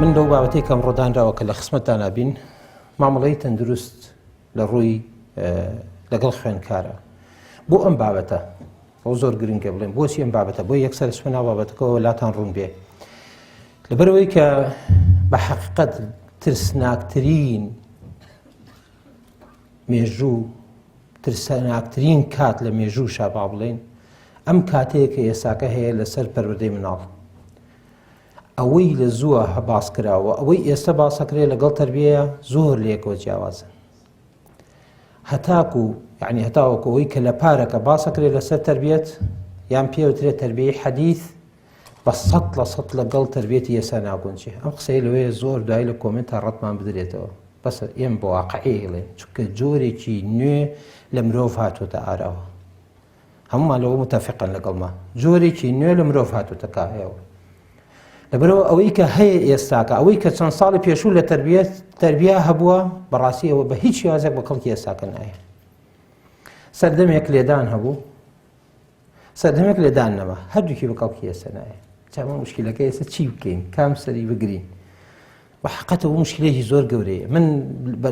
من لەو بابەتەی کە ئەمڕۆ دانراوە کە لە خزمەتتان نابین مامەڵەی تەندروست لە ڕووی لەگەڵ خوێندکارە بۆ ئەم بابەتە ئەو زۆر گرنگە بڵێم بۆچی ئەم بابەتە بۆ یەکسەر چمە ناو بابەتەکەەوە لاتان ڕوون بێ لەبەرەوەی کە بە حەقیقەت ترسناکترین مێژوو ترسناکترین کات لە مێژوو شا با بڵێن ئەم کاتەیە کە ئێساکە هەیە لەسەر پەروەردەی مناڵ ئەوەی لە زووە باس کراوە ئەوەی ئێستا باسەکرێ لەگەڵ تربیە زۆر لەیەکەوە جیاوازن هەتاکو یعنی هەتاوەکو ئەوەی کە لە پارەکە باسەکرێ لەسەر تربیەت یان پێوترێ تربیەی حەدیث بە 100% لەگەڵ تربیەتی ئێستا ناگونجێ ئەم قسەی لەوەیە زۆر دوای لە comment ا ڕەتمان بدرێتەوە بەسە ئێم بە واقعی ئەڵێن چونکە جۆرێکی نوێ لە مرۆڤ هاتوۆتە ئاراوە هەمومان لەوە متفقن لەگەڵما جۆرێکی نوێ لە مرۆڤ هاتوتە کایەوە لەبەرەوە ئەوەی کە هەیە ئێستاکە ئەوەی کە چەند ساڵی پێشوو لە تربیەت تربیە هەبووە بەڕاستی ئەوە بە هیچ شێوازێک بە کەڵکی ئێستاکە نایە سەردەمێک لێدان هەبوو سەردەمێک لێدان نەما هەردووکی بە کەڵکی ئێستا نایە چاوە مشکلەکە ئێستا چی بکەین کام سەری بگرین و حقەتە و مشکلێکی زۆر گەورەیە من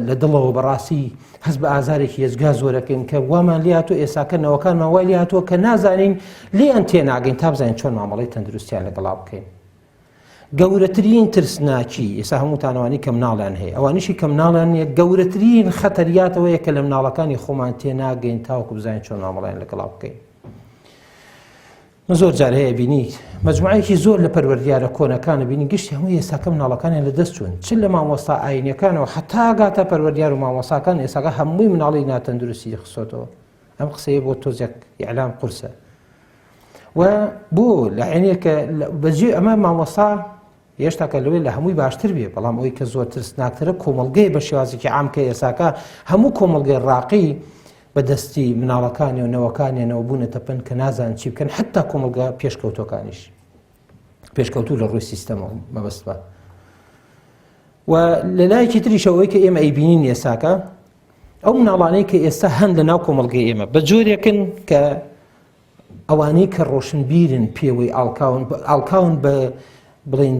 لە دڵەوە بەڕاستی هەست بە ئازارێکی یەزگا زۆرەکەین کە وامان لاتۆ ئێساکە نەوەکانمان وای لاتوە کە نازانین لێیان تێناگەین تا بزانین چۆن مامەڵی تەندروستیان لەگەڵا بکەین گەورەترین ترسناکی ئێستا هەمووتانەوانی کە مناڵیان هەیە ئەوانیشی کە مناڵیان نیە گەورەترین خەتەریاتەوەیە کە لە مناڵەکانی خۆمان تێناگەین تاوەکو بزانین چۆن مامەڵیان لەگەڵا بکەین من زۆر جار هەیە بینی مجموعەیەکی زۆر لە پەروەردیارە کۆنەکان بینی گشتی هەموو ئێستاکە مناڵەکانیان لە دەست چوون چ لە مامۆستا ئاینەکانەوە حتا گاتە پەروەردیار و مامۆساکان ئێستاکە هەمووی مناڵی ناتەندروستی خستۆتەوە ئەم قسەیە بۆ تۆزێک ئیعلام قورسە و بۆ لە عێنێکە بەجێ ئەمە مامۆستا هێشتا کە لەوێ لە هەمووی باشتر بێ بەڵام ئەوەی کە زۆر ترسناکترە کۆمەڵگەی بە شێوازێکی عام کە ئێساکە هەموو کۆمەڵگەی ڕاقی بە دەستی مناڵەکانی و نەوەکانیانەوە بوونەتە پن کە نازان چی بکەن حتا کۆمەڵگە پێشکەوتەکانیش پێشکەوتو لە ڕووی سیستەمەوە مەبەستمە و لە لایەکی تریشەوەی کە ئێمە ئەیبینین ئێساکە ئەو مناڵانەی کە ئێستا هەن لە ناو کۆمەڵگەی ئێمە بە جۆرێکن کە ئەوانەی کە ڕۆشنبیرن پێوەی ئاڵکاون ئاڵکاون بە بڵین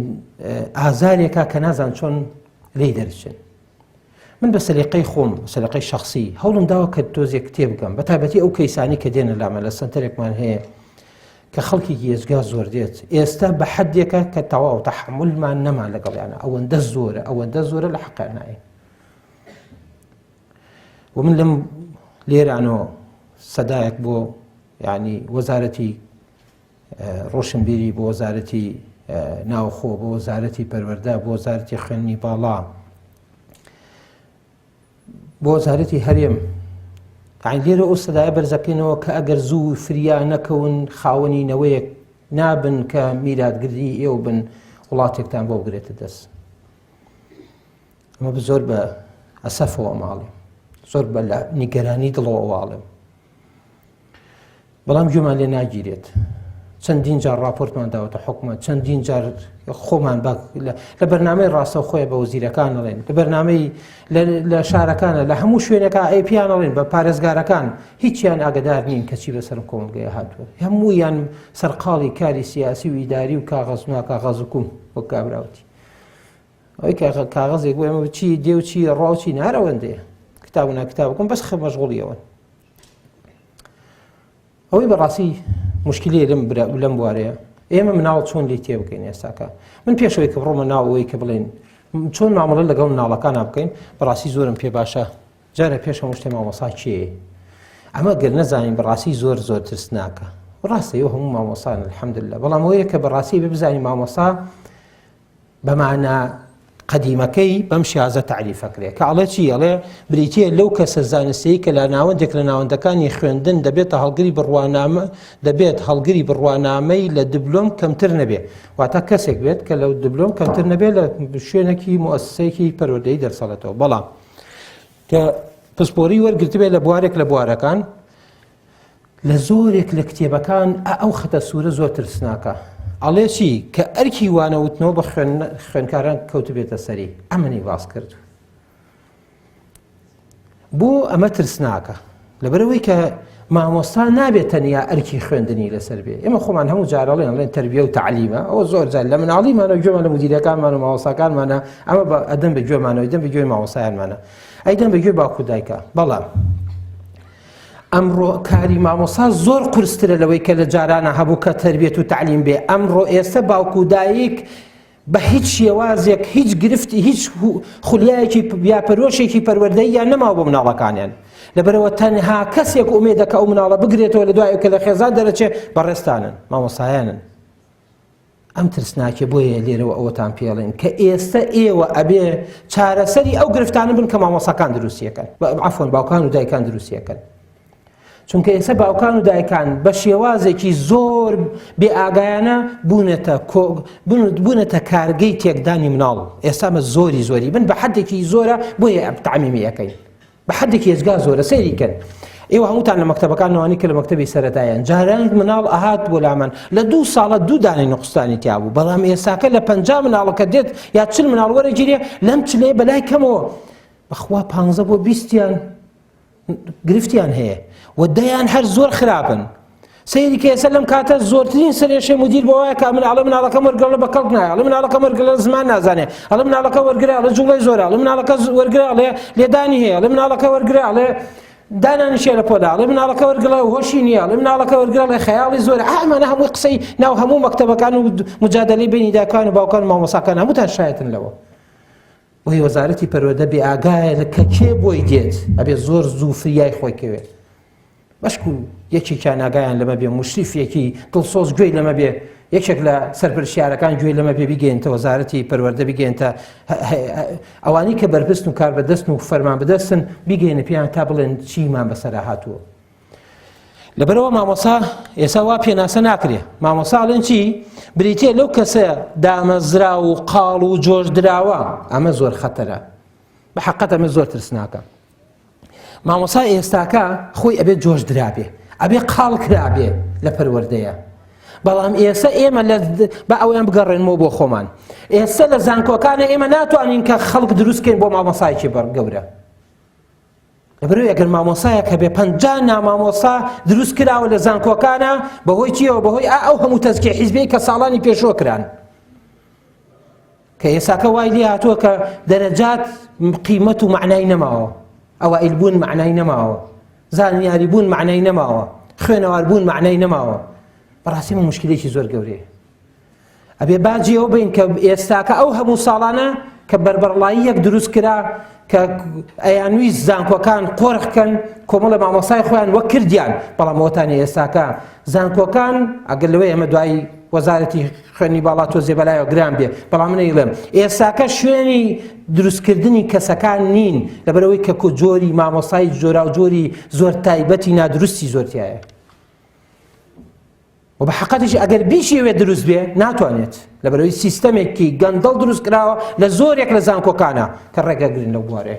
ئازارێکا کە نازان چۆن لی دەرچن من بە سەلیقەی خۆم سەلقەی شخصی هەوڵم داوە کە تۆزێک کتێب بکەم بە تایبەتی ئەو کەیسانی کە دێنە لامە لە سنتەرێکمان هەیە کە خەڵکێکی ئێجگار زۆر دێت ئێستا بە حدێکە کە تەواو تەحملمان نەما لەگەڵیانە ئەوەندە زۆرە ئەوەندە زۆرە لە حەقیان نایە و من لەم لێرانەوە سەدایەک بۆ یعنی وەزارەتی ڕۆشنبیری بۆ وەزارەتی ناوخۆ بۆ وەزارەتی پەروەردە بۆ وەزارەتی خوێندنی باڵا بۆ وەزارەتی هەرێم یعنی لێرە ئەو سەدایە بەرزەکەینەوە کە ئەگەر زوو فریا نەکەون خاوەنی نەوەیەک نابن کە میراتگری ئێوە بن وڵاتێکتان بۆ بگرێتە دەست ئەمە زۆر بە ئەسەفەوە ماڵێم زۆر بە لە نیگەرانی دڵەوە واڵێم بەڵام گوێمان لێ ناگیرێت چەندین جار راپۆرتمان داوەتە حکومەت چەندین جار خۆمان لە بەرنمەی ڕاستە خۆی بە وەزیرەکان ئەڵێن لە بەرنمەی لە شارەکانە لە هەموو شوێنەکە ئەی پیان ئەڵێن بە پارێزگارەکان هیچیان ئاگدار نین کەچی بەسەرم کۆمەڵگەیە هاتووە هەموویان سەرقاڵی کاری سیاسی و ئیداری و کاغەز ناکاغەزکوم وەک کابراوتی ئەوەی کاغەزێک بۆ ئێمە چی دێ و چی ڕاو چی نارەوەندەیە کتاب و ناکتابکەم بەس خە مەشغوڵیەوەن ئەوەی بەڕاستی مشکلی لەم لەم بوارەیە ئێمە مناڵ چۆن لی تێ بکەین ئێستاکە من پێشەوەی کە بڕۆمە ناو ئەوەی کە بڵێن چۆن مامەڵە لەگەڵ مناڵەکان بکەین بەڕاستی زۆرم پێ باشە جارە پێش هەموو شتێ مامۆسا کێیە ئەمە گەر نەزانین بەڕاستی زۆر زۆر ترسناکە ڕاستە ئێوە هەموو مامۆسان الحمدلله بەڵام ئەوەیە کە بەڕاستی بزانین مامۆسا بە مانا قەدیمەکەی بەم شێوازە تەعریف ئەکرێ کە ئەڵێ چی ئەڵێ بریتییە لەو کەسە زانستیەی کە لە ناوەندێک لە ناوەندەکانی خوێندن دەبێتە هەڵگری بڕوانامە دەبێت هەڵگری بڕوانامەی لە دبلۆم کەمتر نەبێ واتە کەسێک بێت کە لەو دبلۆم کەمتر نەبێت لە شوێنێکی موسسەیەکی پەروەردەیی دەرسەڵێتەوە بەڵام کە پسپۆری وەرگرتبێت لە بوارێک لە بوارەکان لە زۆرێک لە کتێبەکان ئا ئەو خەتە سوورە زۆر ترسناکە. ئەڵێ چی؟ کە ئەرکی وانە وتنەوە بە خوێندکاران کەوتبێتە سەری. ئەمنی باس کرد. بۆ ئەمە ترسناکە؟ لەبەرئەوەی کە مامۆستا نابێت تەنیا ئەرکی خوێندنی لەسەر بێ ئێمە خۆمان هەموو جارەڵێن ڵێن تربیە و تعلیمە ئەوە زۆر جار لە مناڵیمانە گوێمان لە مدیرەکانمان و مامۆستاکانمانە ئەمە بە ئەدەم بە گوێمانەوەی دەم بە گوێی مامۆستایانمانە ئەیدەم بە گوێی باوک و دایکە بەڵام ئەمڕۆ کاری مامۆسا زۆر قورسترە لەوەی کە لە جارانە هەبوو کە تربیەت و تعلیم بێ ئەمڕۆ ئێستا باوک و دایک بە هیچ شێوازێک هیچ گرفتی هیچ خولیایەکی یا پەرۆشێکی پەروەردەییان نەماوە بۆ مناڵەکانیان لەبەرەوە تەنها کەسێک ئومێدە کە ئەو مناڵە بگرێتەوە لە دوای کە لە خێزان دەرەچێ بەڕێزتانن مامۆسایانن ئەم ترسناکێ بۆیە لێرەوە ئەوەتان پێڵێن کە ئێستا ئێوە ئەبێ چارەسەری ئەو گرفتانە بن کە مامۆساکان دروستیەکەن عفوان باوکان و دایکان دروستیەکەن چونکە ئێستا باوکان و دایکان بە شێوازێکی زۆر بێ ئاگایانە بوونەتە بوونەتە کارگەی تێکدانی مناڵ ئێستا مە زۆری زۆری بن بە حدێکی زۆرە بۆیە تعمیمی ئەەکەین بە حدێکی ئێجگار زۆرە سەیری کەن ئێوە هەمووتان لە مەکتەبەکان نوانی کە لە مەکتەبی سەرەتایان جاران مناڵ ئەهات بۆ لامان لە دوو ساڵە دوو دانەی نقستانی تیا بوو بەڵام ئێستاکە لە پ مناڵەکە دێت یا چل مناڵ وەرەگیرێ لەم چلەیە بەلای کەمەوە بەخوا پ بۆ بیستیان گرفتیان هەیە و دەیان هەر زۆر خراپن سەیری کە ئێستا لەم کاتە زۆرترین سەرێشەی مدیر بۆ وایە کە من ئەڵێ مناڵەکەم وەرگڵە بە کەڵک نایە ئەڵێ مناڵەکەم وەرگڵە زمان نازانێ ئەڵێ مناڵەکە وەرگرە ئەڵێ جوڵەی زۆرە ئەڵێ مناڵەکە وەرگرە ئەڵێ لێدانی هەیە ئەڵێ مناڵەکە وەرگرە ئەڵێ دانانیشێ لە پۆلا ئەڵێ مناڵەکە وەرگڵە هۆشی نییە ئەڵێ مناڵەکە وەرگرە ئەڵێ خەیاڵی زۆرە ئەمانە هەمووی قسەی ناو هەموو مەکتەبەکان و مجادلەی بینی داکان و باوکان و مامۆساکان هەمووتان شایەتن لەوە بۆیە وەزارەتی پەروەردە بێ ئاگایە لە کە کێ بۆی دێت ئەبێ زۆر زوو فریای خۆی کەوێت بەشک و یەکێکیان ئاگایان لەمە بێ مشریفێکی دڵسۆز گوێی لەمە بێ یەکێک لە سەرپرسیارەکان گوێی لەمە بێ بیگەێنتە وەزارەتی پەروەردە بیگەێنتە ئەوانی کە بەرپرسن و کار بەدەستن و فەرمان بەدەستن بیگەێنە پێیان تا بڵێن چیمان بەسەرا هاتووە لەبەرەوە مامۆسا ئێستا وا پێناسە ناکرێ مامۆسا ئەڵێن چی بریتە لەو کەسە دامەزرا و قاڵ و جۆش دراوە ئەمە زۆر خەتەرە بە حقەت ئەمە زۆر ترسناکە مامۆسا ئێستاکە خۆی ئەبێ جۆش درابێ ئەبێ قاڵ کرابێ لە پەروەردەیە بەڵام ئێستا ئێمە لە بە ئەویان بگەڕێنمەوە بۆ خۆمان ئێستا لە زانکۆکانە ئێمە ناتوانین کە خەڵک دروستکەین بۆ مامۆسایکی بەر گەورە لەبەرئەوەی ئەگەر مامۆسایەک هەبێ 50 نامامۆسا دروست کراوە لە زانکۆکانە بەهۆی چیەوە بەهۆی ئا ئەو هەموو تەزکیە حیزبەی کە ساڵانی پێشوە کران کە ئێساکە وای لێ هاتووە کە دەرەجات قیمەت و معنای نەماوە ئەوائیل بوون معنای نەماوە زانیاری بوون معنای نەماوە خوێنەوار بوون معنای نەماوە بەڕاستی من مشکلێکی زۆر گەورەیە ئەبێ باجی ئەوە بین کە ئێستاکە ئەو هەموو ساڵانە کە بەربەرڵاییەک دروست کرا کە ئەیانویست زانکۆکان قۆرخکەن کۆمەڵە مامۆسای خۆیان وەک کردیان بەڵام ئەوەتانی ئێستاکە زانکۆکان ئەگەر لەوەی ئەمە دوایی وەزارەتی خوێنی باڵا تۆزێ بەلایەوە گران بێ بەڵام من ئەیڵێم ئێستاکە شوێنی دروستکردنی کەسەکان نین لەبەرەوەی کە کۆ جۆری مامۆسای جۆراوجۆری زۆر تایبەتی نادروستی زۆر تیایە و بە حەقەتیش ئەگەر بیشیەوێت دروست بێ ناتوانێت لەبەرەوەی سیستەمێکی گەندەڵ دروست کراوە لە زۆرێک لە زانکۆکانە کە ڕێگەگرن لەو بوارێ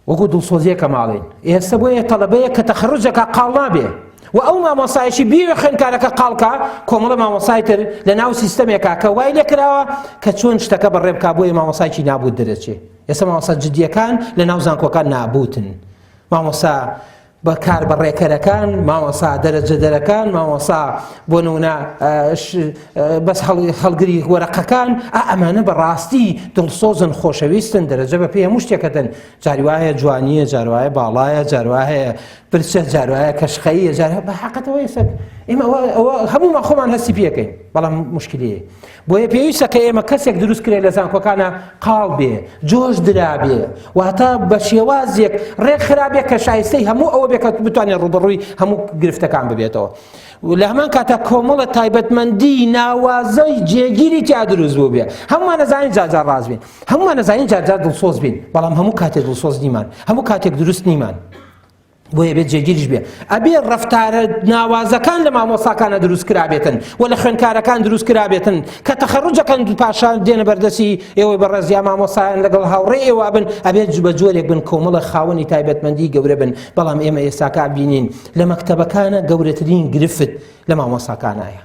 وەکو دڵسۆزیەکە ماڵین ئێستا بۆیە تەڵەبەیە کە تەخەڕوجەکە قاڵ نابێ و ئەو مامۆسایشی بیوێ خوێندکارەکە قاڵکە کۆمەڵە مامۆسای تر لە ناو سیستەمێکا کە وای لێکراوە کە چۆن شتەکە بەڕێ بکا بۆیە مامۆسایکی نابوت دەرەچێ ئێستا مامۆسا جدیەکان لە ناو زانکۆکان نابوتن مامۆسا بە کاربەڕێکەرەکان، مامۆسا دەرەجەدەرەکان، مامۆسا بۆ نمونە بەس هەڵگری وەرەقەکان، ئا ئەمانە بە ڕاستی دڵسۆزن، خۆشەویستن، دەرەجە بە پێی هەموو شتێکە دەن، جاری وایە جوانییە، جار وایە باڵایە، جار وایە پرچە، جار وایە کەشخەییە، جار بە حەقەتەوە ئێستا ئێمە ئەوە هەموومان خۆمان هەستی پێکەین، بەڵام مشکلەیە. بۆیە پێویستە کە ئێمە کەسێک دروست کرێت لە زانکۆکانە قاڵ بێ جۆش درابێ واتە بە شێوازێک ڕێک خرابێ کە شایستەی هەموو ئەوە بێ کە بتوانێت ڕووبەڕووی هەموو گرفتەکان ببێتەوە لە هەمان کاتە کۆمەڵە تایبەتمەندی ناوازەی جێگیری تیا دروست بوو بێ هەمومان نەزانین جارجار ڕاست بین هەمومان نەزانین جارجار دڵسۆز بین بەڵام هەموو کاتێک دڵسۆز نیمان هەموو کاتێک دروست نیمان بۆیە بێت جێگیریش بێ ئەبێ ڕەفتارە ناوازەکان لە مامۆساکانە دروست کرابێتن و لە خوێندکارەکان دروست کرابێتن کە تەخەڕوجەکەن پاشان دێنە بەردەسی ئێوەی بەڕێز یا مامۆسایان لەگەڵ هاوڕێ ئێوە بن ئەبێت بە جۆرێک بن کۆمەڵە خاوەنی تایبەتمەندی گەورە بن بەڵام ئێمە ئێستاکە بینین لە مەکتەبەکانە گەورەترین گرفت لە مامۆساکانایە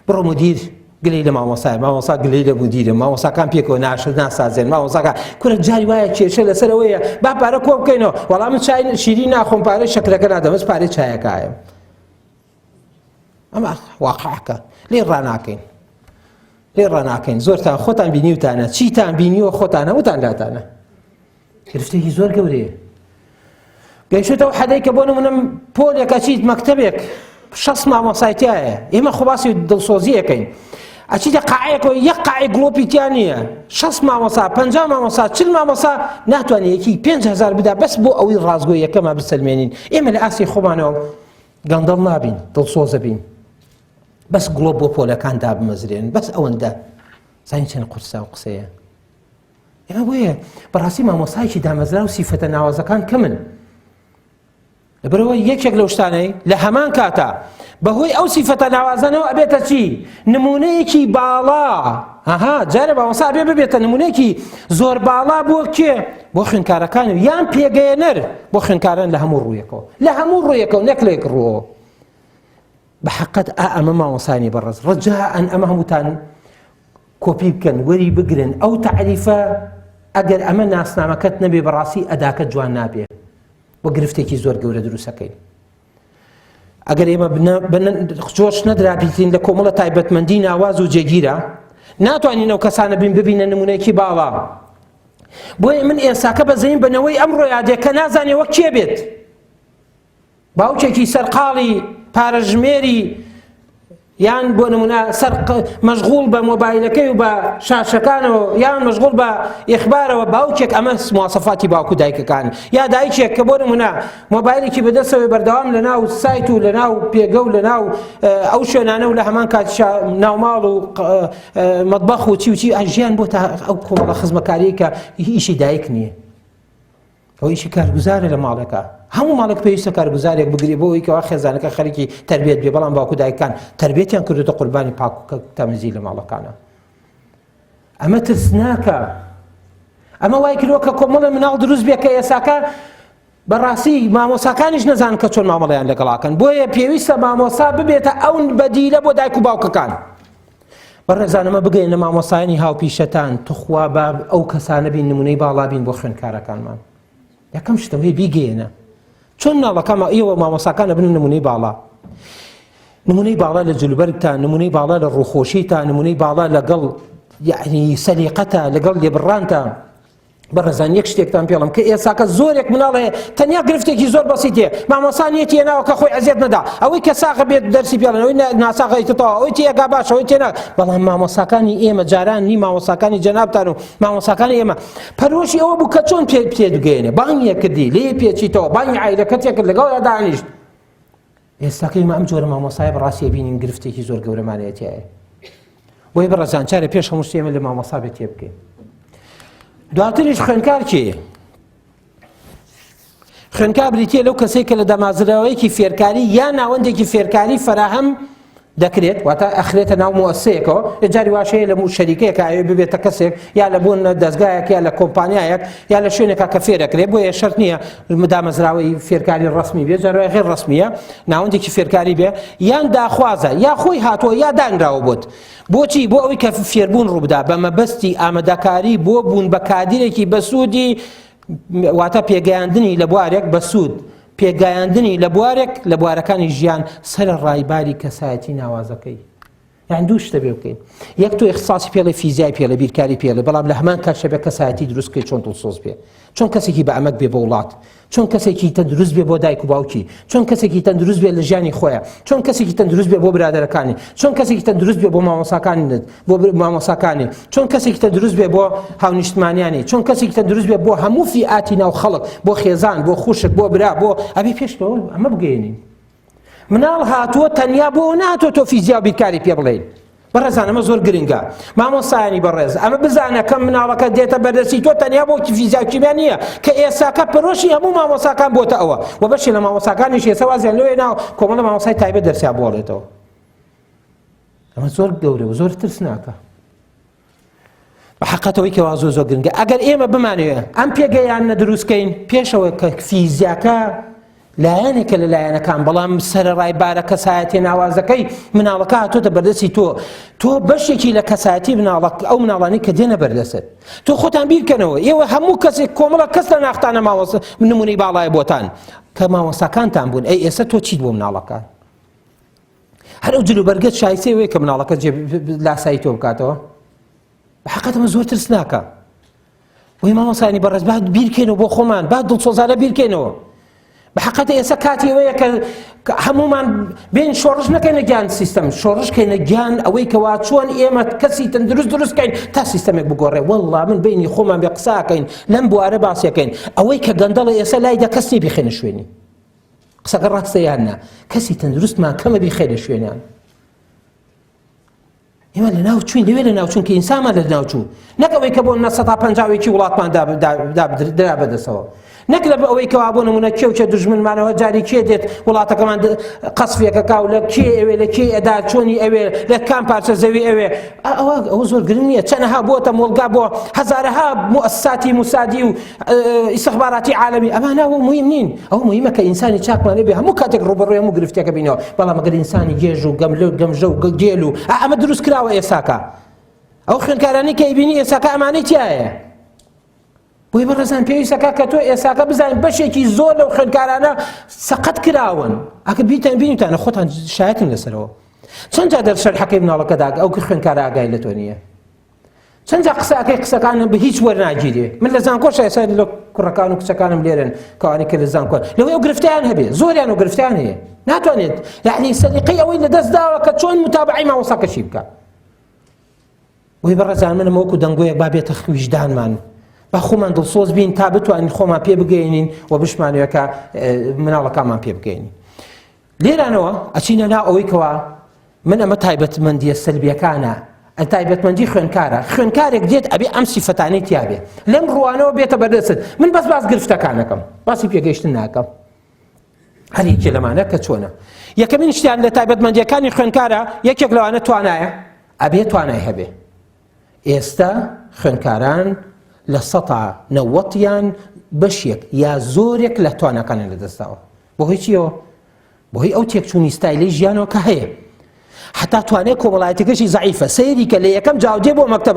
بڕۆ مدیر. گلەی لە مامۆسای مامۆسا گلەی لە مدیرە مامۆساکان پێکەوە ناشر ناسازێن مامۆساکان کورە جاری وایە کێشە لەسەر ئەوەیە با پارە کۆ بکەینەوە وەڵام من چای شیری ناخۆم پارەی شەکرەکە نادەم بەس پارەی چایەکایە ئەمە واقعەکە لێ ڕاناکەین لێ ڕاناکەین زۆرتان خۆتان بینیوتانە چیتان بینیوە خۆتان هەمووتان لاتانە گرفتێکی زۆر گەورەیە گەیشتەوە حەدەی کە بۆ نمونە پۆلێک ئەچیت مەکتەبێک شەست مامۆسای تایە ئێمە خۆ باسی دڵسۆزیەکەین ئەچیتە قاعەیەکەوە یەک قاعی گڵۆپی تیا نییە شەست مامۆسا پەنجا مامۆسا چل مامۆسا ناتوانێت یەکی 5هزار بدا بەس بۆ ئەوەی ڕاستگۆ یەکەمە بسەلمێنین ئێمە لە ئاستی خۆمانەوە گەندەڵ نابین دڵسۆزە بین بەس گڵۆپ بۆ پۆلەکان دابمەزرێن بەس ئەوەندە زانین چەند قورسە و قسەیە ئێمە بۆیە بەڕاستی مامۆسایکی دامەزرا و سیفەتە ناوازەکان کەمن لەبەرەوە یەکێک لەو شتانەی لە هەمان کاتا بەهۆی ئەو سیفەتە ناوازانەوە ئەبێتە چی نمونەیەکی باڵا ئەها جارێ مامۆسا ئەبێ ببێتە نمونەیەکی زۆر باڵا بۆ کێ بۆ خوێندکارەکان و یان پێگەیەنەر بۆ خوێندکاران لە هەموو ڕوویەکەوە لە هەموو ڕوویەکەوە نەک لە یەک ڕووەوە بە حەقەت ئا ئەمە مامۆسانی بەڕێز ڕەجائەن ئەمە هەمووتان کۆپی بکەن وەری بگرن ئەو تەعریفە ئەگەر ئەمە ناسنامەکەت نەبێ بەڕاستی ئەداکە جوان نابێ و گرفتێکی زۆر گەورە دروستەکەین ئەگەر ئێمە جۆش نەدرابیتین لە کۆمەڵە تایبەتمەندی ناواز و جێگیرە ناتوانین ئەو کەسانە بین ببینە نمونەیەکی باڵا بۆیە من ئێساکە بەزەین بەنەوەی ئەم ڕۆیادێ کە نازانێ وەک کێ بێت باوکێکی سەرقاڵی پارەژمێری یان بۆ نمونە سەر مەشغوڵ بە مۆبایلەکەی و بە شاشەکانەوە یان مەشغوڵ بە ئیخبارەوە باوکێک ئەمە مواسەفاتی باوک و دایکەکان یا دایکێک کە بۆ نمونە مۆبایلێکی بەدەستەوەی بەردەوام لە ناو سایت و لە ناو پێگە و لە ناو ئەو شوێنانە و لە هەمان کاتیشا ناوماڵ و مەطبەخ و چی و چی ژیان بۆ تا ئەو کۆمەڵە خزمەکاریە کە ئیشی دایک نییە ئەو ئیشی کارگوزارە لە ماڵێکە هەموو ماڵێک پێویستە کارگوزارێک بگری بۆ ئەوەی کەوا خێزانەکە خەریکی تربیەت بێ بەڵام باوکو دایکان تربیەتیان کردوتە قوربانی پاک و تەمزی لە ماڵەکانە ئەمە ترسناکە ئەمە وای کردووە کە کۆمەڵی مناڵ دروست بێ کە ئێساکە بەڕاستی مامۆساکانیش نەزان کە چۆن مامەڵیان لەگەڵاکەن بۆیە پێویستە مامۆسا ببێتە ئەو بەدیلە بۆ دایک و باوکەکان بەڕێزان ئەمە بگەینە مامۆستایانی هاوپیشەتان توخوا با ئەو کەسانە بین نمونەی باڵا بین بۆ خوێندکارەکانمان یەکەم شتەوەی بیگەێنە چۆن مناڵەکانمان ئێوە مامۆساکان ئەبن نمونەی باڵا نمونەی باڵا لە جلوبەرگتان نمونەی باڵا لە ڕووخۆشیتان نمونەی باڵا لەگەڵ یعنی سەلیقەتە لەگەڵ لێبڕانتە بەڕێزان یەک شتێکتان پێڵم کە ئێساکە زۆرێک مناڵ هەیە تەنیا گرفتێکی زۆر بەسیتێ مامۆسا نیەتی هێناوە کە خۆی ئەزیەت نەدا ئەوەی کە ساغە بێت دەرسی پێڵێن ئەوەی ناساغە ئیتر تەواو ئەوەی تێگا باش ئەوەی تێنا بەڵام مامۆساکانی ئێمە جاران نی مامۆساکانی جەنابتان و مامۆساکانی ئێمە پەرۆشی ئەوە بوو کە چۆن پێ پێ بگەیەنێ بانگیە کردی لێ پێچیتەوە بانگی عایلەکەت کرد لەگەڵ دانیشت ئێستاکە ئێمە ئەم جۆرە مامۆستایە بەڕاستی ئەبینین گرفتێکی زۆر گەورەمان هەیە تیایە بۆیە بەڕێزان چارە پێش هەموو شتێ ئێمە لە مامۆستا بێت تێ بکەین دواتریش خوێندکار کێیە خوێندکار بریتیە لەو کەسێک کە لە دامازراوەیەکی فێرکاری یا ناوەندێکی فێرکاری فەراهەم دەکرێت واتە ئەخرێتە ناو موەسەیەکەوە جاری واش هەیە لە شەریکەیەکە ئەوێ ببێتە کەسێک یا لە بوون دەستگایەک یا لە کۆمپانیایەک یا لە شوێنێکا کە فێرەکرێت بۆیە شەرت نییە دامەزراوەی فێرکاری ڕسمی بێ جارای غێر ڕسمیە ناوەندێکی فێرکاری بێ یان داخوازە یا خۆی هاتووە یا دانراوە بۆت بۆچی بۆ ئەوەی کە فێربوون ڕووبدا بە مەبەستی ئامادەکاری بۆ بوون بە کادیرێکی بەسوودی واتە پێگەیاندنی لە بوارێک بەسوود پێگەیاندنی لە بوارێک لە بوارەکانی ژیان سەرەڕای باری کەسایەتی ناوازەکەی. یان دوو شتە بێ بکەین یەک تۆ اختصاصی پێڵێ فیزیای پێڵێ بیرکاری پێڵێ بەڵام لە هەمان کات شەبێ کەسایەتی دروست بکەی چۆن دڵسۆز بێ چۆن کەسێکی بە ئەمەک بێ بۆ وڵات چۆن کەسێکی تەندروست بێ بۆ دایک و باوکی چۆن کەسێکی تەندروست بێ لە ژیانی خۆیان چۆن کەسێکی تەندروست بێ بۆ برادەرەکانی چۆن کەسێکی تەندروست بێ بۆ مامۆساکانی بۆ مامۆساکانی چۆن کەسێکی تەندروست بێ بۆ هاونیشتمانیانی چۆن کەسێکی تەندروست بێ بۆ هەموو فیئاتی ناو خەڵک بۆ خێزان بۆ خوشک بۆ برا بۆ ئەبێ پێشەوە ئەمە بگەێنین مناڵ هاتووە تەنیا بۆ ناتۆ تۆ فیزیا و بیرکاری پێ بڵێین بەڕێزان ئەمە زۆر گرنگە مامۆستایانی بەڕێز ئەمە بزانە کەم مناڵەکە دێتە بەردەستی تۆ تەنیا بۆ فیزیا و کیمیا نییە کە ئێساکە پەرۆشی هەموو مامۆساکان بۆتە ئەوە و بەشێ لە مامۆساکانیش ئێستا وازیان لەوێ ناو کۆمەڵە مامۆسای تایبەت دەرسیان بۆڵێتەوە ئەمە زۆر گەورە و زۆر ترسناکە بە حقەتەوەی کەوا زۆر زۆر گرنگە ئەگەر ئێمە بمانەوێ ئەم پێگەیان نەدروستکەین پێشەوە کە فیزیاکە لایەنێکە لە لایەنەکان بەڵام سەرەڕای بارە کەسایەتیە ناوازەکەی مناڵەکە هاتۆتە بەردەستی تۆ تۆ بەشێکی لە کەسایەتی مناڵە ئەو مناڵانی کە دێنە بەردەست تۆ خۆتان بیرکەنەوە ئێوە هەموو کەسێک کۆمەڵە کەس لە ناختانە ماوەسە نمونەی باڵای بۆتان کە مامۆستاکانتان بوون ئەی ئێستا تۆ چیت بۆ مناڵەکان هەر ئەو جلوبەرگەت شایستەی وەیە کە مناڵەکە لاسایی تۆ بکاتەوە بەحقەت ئەمە زۆر ترسناکە بۆی مامۆسانی بەڕێز با بیرکەینەوە بۆ خۆمان با دڵسۆزانە بیرکەینەوە بە حقەت ئێستا کاتی ئەوەیە کە هەمومان بین شۆڕش نەکەینە گیان سیستەم شۆڕش کەینە گیان ئەوەی کەوا چۆن ئێمە کەسی تەندروست دروست کەین تا سیستەمێک بگۆڕێ والله من بینی خۆمان بێ قساکەین لەم بوارە باسیەکەین ئەوەی کە گەندەڵە ئێستا لایدا کەس نیە بیخێنە شوێنی قسەکە ڕاستە یان نا کەسی تەندروستمان کەمە بیخێنە شوێنیان ئێمە لە ناو چوین لەوێ لە ناو چون کە ئینسانمان لە ناو چوو نەک ئەوەی کە بۆ نە سەدا پەنجاوێکی وڵاتمان درا بەدەستەوە نەک لە ئەوەی کەوا بۆ نمونە کێ و کێ دوژمنمانەوە جاری کێ دێت وڵاتەکەمان قەسفێکەکە و لە کێ ئەوێ لە کێ ئەدا چۆنی ئەوێ لە کام پارچە زەوی ئەوێ ئەوە ئەوە زۆر گرنگ نییە چەنەها بۆتە مۆڵگا بۆ هەزارەها موئەسساتی موسادی و ئیستخباراتی عالەمی ئەمانە ئەوە مهم نین ئەو مهمە کە ئینسانی چاکمان بێ هەموو کاتێک ڕوبەڕوی هەموو گرفتێکە بینەوە بەڵام ئەگەر ئینسانی گێژ و گەملە و گەمژە و گێل و ئەمە دروست کراوە ئێساکە ئەو خوێندکارانی کە ئەیبینی ئێساکە ئەمانەی تایە بۆی بەڕێزان پێویستەکە کە تۆ ئێساکە بزانین بەشێکی زۆر لەو خوێندکارانە سەقەت کراون ئەکە بیتان بینیتانە خۆتان شایەتن لەسەرەوە چەند جار دەر شەرحەکەی مناڵەکەدا ئەو خوێندکارە ئاگای لە تۆ نییە چەند جا قسە ئەکەی قسەکانم بە هیچ وەرناگیرێ من لە زانکۆش ئێستا لە کوڕەکان و کچەکانم لێرن کەوانی کە لە زانکۆ لەوەی ئەو گرفتیان هەبێ زۆریان و گرفتیان هەیە ناتوانێت یعنی سەلیقەی ئەوەی لە دەست داوە کە چۆن متابعی مامۆستاکەشی بکە وی بەڕێزان منم وەکو دەنگۆیەک با بێتە ویژدانمان با خۆمان دڵسۆز بین تا بتوانین خۆمان پێ بگەینین و بشمانەوە کە مناڵەکانمان پێ بگەینین لێرانەوە ئەچینە ناو ئەوەی کەوا من ئەمە تایبەتمەندیە سەلبیەکانە تایبەتمەندی خوێنکارە خوێنکارێک دێت ئەبێ ئەم سیفەتانەی تیاابێ لەم ڕوانەوە بێتە بەردەست من بەس باس گرفتەکانەکەم باسی پێگەیشتن ناکەم هەر یەکێ لەمانە کە چۆنە یەکەمین شتیان لە تایبەتمەندیەکانی خوێنکارە یەکێک لەوانە توانایە ئەبێ توانای هەبێ ئێستا خوێنکاران لە سەتا نەوەتیان بەشێک یا زۆرێک لە تواناکانیان لەدەستداوە بەهۆی چیەوە بەهۆی ئەو تێکچوونی ستایلەی ژیانەوە کە هەیە حتا توانای کۆمەڵایەتەکەشی زعیفە سەیری کە لە یەکەم جاودێ بۆ مەکتب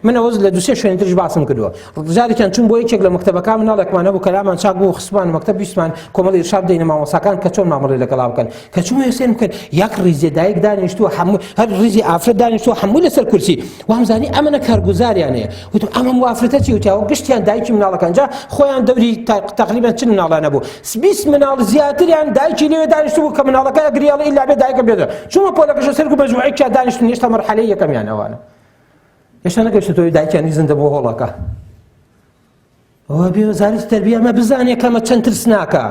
منەوە لە دوسێ شوێنی ترش باسم کردووە جارێکیان چون بۆ یەکێک لە مەکتەبەکان مناڵێکمان هەبوو کەلامان چاک بوو خستمان مەکتب بیستمان کۆمەڵی ئیرشاد بدەینە مامۆستاکان کە چۆن مامەڵەی لەگەڵا بکەن کە چوومە سێرم کرد یەک ڕیزێ دایک دانیشتووە هەموو هەر ڕیزی ئافرەت دانیشتووە هەموو لەسەر کورسی وامزانی ئەمەنە کارگوزاریان هەیە وتم ئەمە موافرەتە چی وتیاوە گشتیان دایکی مناڵەکان جا خۆیان دەوری تقریبا چل مناڵانە بوو 20 مناڵ زیاتریان دایکی لەوێ دانیشتوو بوو کە مناڵەکە ئەگریاڵ ئیلا بێ دایکە بێت چوومە پۆلەکەش سەر و مەجموعەیەکیان دانیشتن هێشتا مەرحەلەی یەکەمیان ئەوانە هێشتا نەگەیشتۆتەوە دایکیان ئیزن دەبوو هۆڵەکە ئەوە بێ وەزارەتی تەربیە ئەمە بزانێ کەمە چەند ترسناکە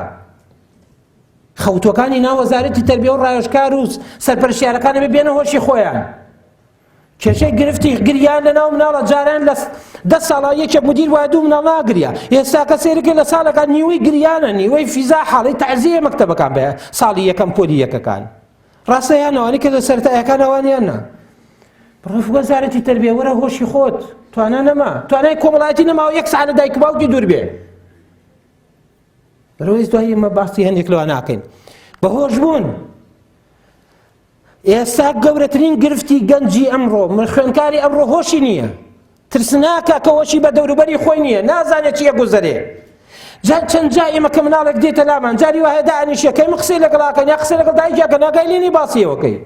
خەوتوەکانی ناو وەزارەتی تەربیە و ڕاوێژکار و سەرپەرشتیارەکان ئەبێ بێنە هۆشی خۆیان کێشەی گرفتی گریان لە ناو مناڵە جاران لە دە ساڵە یەکێک مدیر وایە دوو مناڵ ناگریا ئێستا کە سەیرکە لە ساڵەکان نیوەی گریانە نیوەی فیزا حاڵی تەعزیە مەکتەبەکان بە ساڵی یەکەم پۆلی یەکەکان ڕاستە یان ئەوانەی کە لە سەرەتایەکان ئەوانیان نا ڕف وەزارەتی تربیە وەرە هۆشی خۆت توانا نەما توانای کۆمەڵایەتی نەماوە یەک سعات لە دایک و باوکی دوور بێ بەرەوەی دوایی ئێمە باسی هەندێک لەوە ناکەین بەهۆش بوون ئێستا گەورەترین گرفتی گەنجی ئەمڕۆ من خوێنکاری ئەمڕۆ هۆشی نییە ترسناکە کە هۆشی بە دەوروبەری خۆی نییە نازانێت چیە گوزەرێ جا چەند جا ئێمە کە مناڵێک دێتە لامان جاری وایە دانیشێ کەی من قسەی لەگەڵاکەن یا قسەی لەگەڵ دایکیاکە ناگای لێنی باسیەوەکەی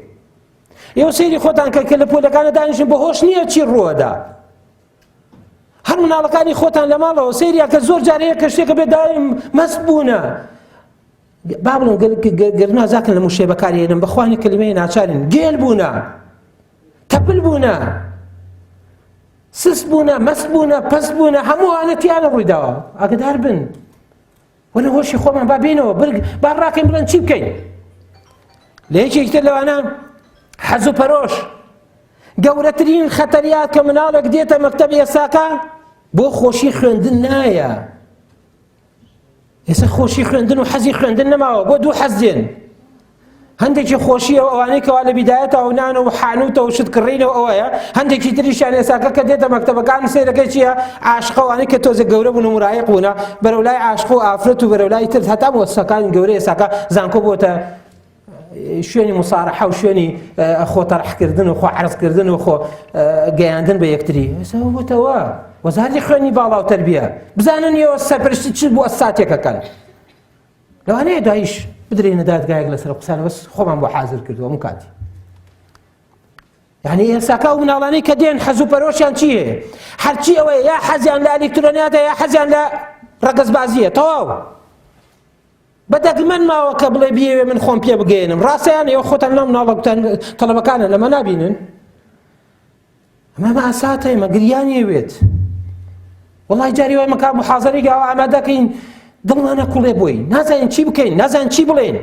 ئێوە سەیری خۆتان کە کە لە پۆلەکانە دانیشن بە هۆش نییە چی ڕووەدا هەر مناڵەکانی خۆتان لە ماڵەوە سەیریان کە زۆر جار هەیە کە شتێکە بێ دایم مەست بوونە با بڵێم گەر نازاکن لە موشێ بەکارهێنم بەخوانی کلمەیە ناچارین گێل بوونە تەپل بوونە سست بوونە مەست بوونە پەست بوونە هەمووانە تیانە ڕوویداوە ئاگدار بن وەنە هۆشی خۆمان با بینەوە برگ با ڕاکەین بڵێن چی بکەین لە یەکێکی تر لەوانە حەز و پەرۆش گەورەترین خەتەریات کە مناڵێک دێتە مەکتەب ئێساکە بۆ خۆشی خوێندن نایە ئێستا خۆشی خوێندن و حەزی خوێندن نەماوە بۆ دوو حەز دێن. هەندێکی خۆشیە ئەوانەی کەوا لە بیدایەتە و نان و حانوتە و شت کڕینەوە ئەوەیە هەندێکی تریشیان ئێساکە کە دێتە مەکتەبەکان سەیرەکەی چییە عاشقەوانەی کە تۆزێک گەورە بوون و مراهق بوونە بەرەو لای عاشق و ئافرەت و بەرەو لای تر هەتا مؤسسەکانی گەورە ئێساکە زانکۆ بۆتە شوێنی مسارحە و شوێنی خۆ تەرحکردن و خۆ عرضکردن و خۆ گەیاندن بە یەکتری ئێستا بۆتەوە وەزارەتی خوێنی باڵا و تەربیە بزانن ئێوە سەرپەرشتی چ بۆ ساتێکەکەن لەوانەیە دواییش بدرێنە دادگایەک لەسەر قسانە بەس خۆمان بۆ حاضر کردووە ئەم کاتی یعنی ئێساکە ئەو مناڵانەی کە دێن حەز و پەرۆشیان چی هەیە هەرچی ئەوەیە یا حەزیان لە ئەلیکترۆنیاتە یا حەزیان لە ڕەگەزبازیە تەواو بە دەگمەن ماوە کە بڵێ بیەوێ من خۆم پێ بگەێنم ڕاستیان ئێوە خۆتان لەم مناڵەکتان تەڵەبەکانە لەمە نابینن ئەمە ماساتە ئێمە گریانی وێت وڵی جاری وای مەکا محازەری گاوە ئامادەکەین دڵمانە کوڵێ بۆی نازانین چی بکەین نازان چی بڵێن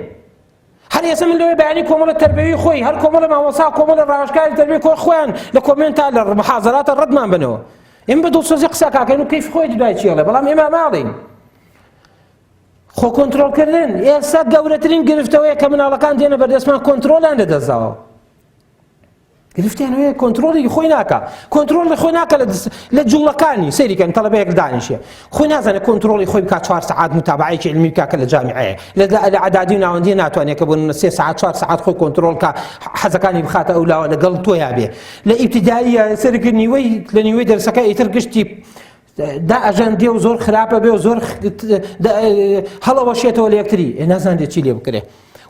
هەر ئێستا من لەوێ بەیانی کۆمەڵە تەربەوی خۆی هەر کۆمەڵە مامۆسا کۆمەڵە ڕاوێژکاری تەربیە کۆ خۆیان لە کۆمێنتا لە محازەراتە ڕەتمان بنەوە ئێمە بە دڵسۆزی قسە کاکەن و کەیف خۆی دوای چیڵێ بەڵام ئێمە ماڵین خۆ کۆنترۆڵکردن ئێستا گەورەترین گرفتەوەیە کە مناڵەکان دێنە بەردەستمان کۆنترۆڵیان لەدەستداوە گرفتیان هەیە کۆنترۆڵی خۆی ناکا کۆنترۆڵی خۆی ناکە لە جوڵەکانی سەیری کەن تەڵەبەیەک دانیشێ خۆی نازانێت کۆنترۆڵی خۆی بکات چوار سەعات متابعەیەکی علمی بکا کە لە جامیعەیە لە عەدادی و ناوەندی ناتوانێت کە بۆ سێ سەعات چوار سەعات خۆی کۆنترۆڵ کا حەزەکانی بخاتە ئەو لاوە لەگەڵ تۆیا بێ لە ئیبتیداییە سەرکرد نیوەی لە نیوەی دەرسەکە ئیتر گشتی دا ئەژەن دێ و زۆر خراپە بێ و زۆر هەڵەوەشێتەوە لە یەکتری ئێ نازانرێت چی لێ بکرێ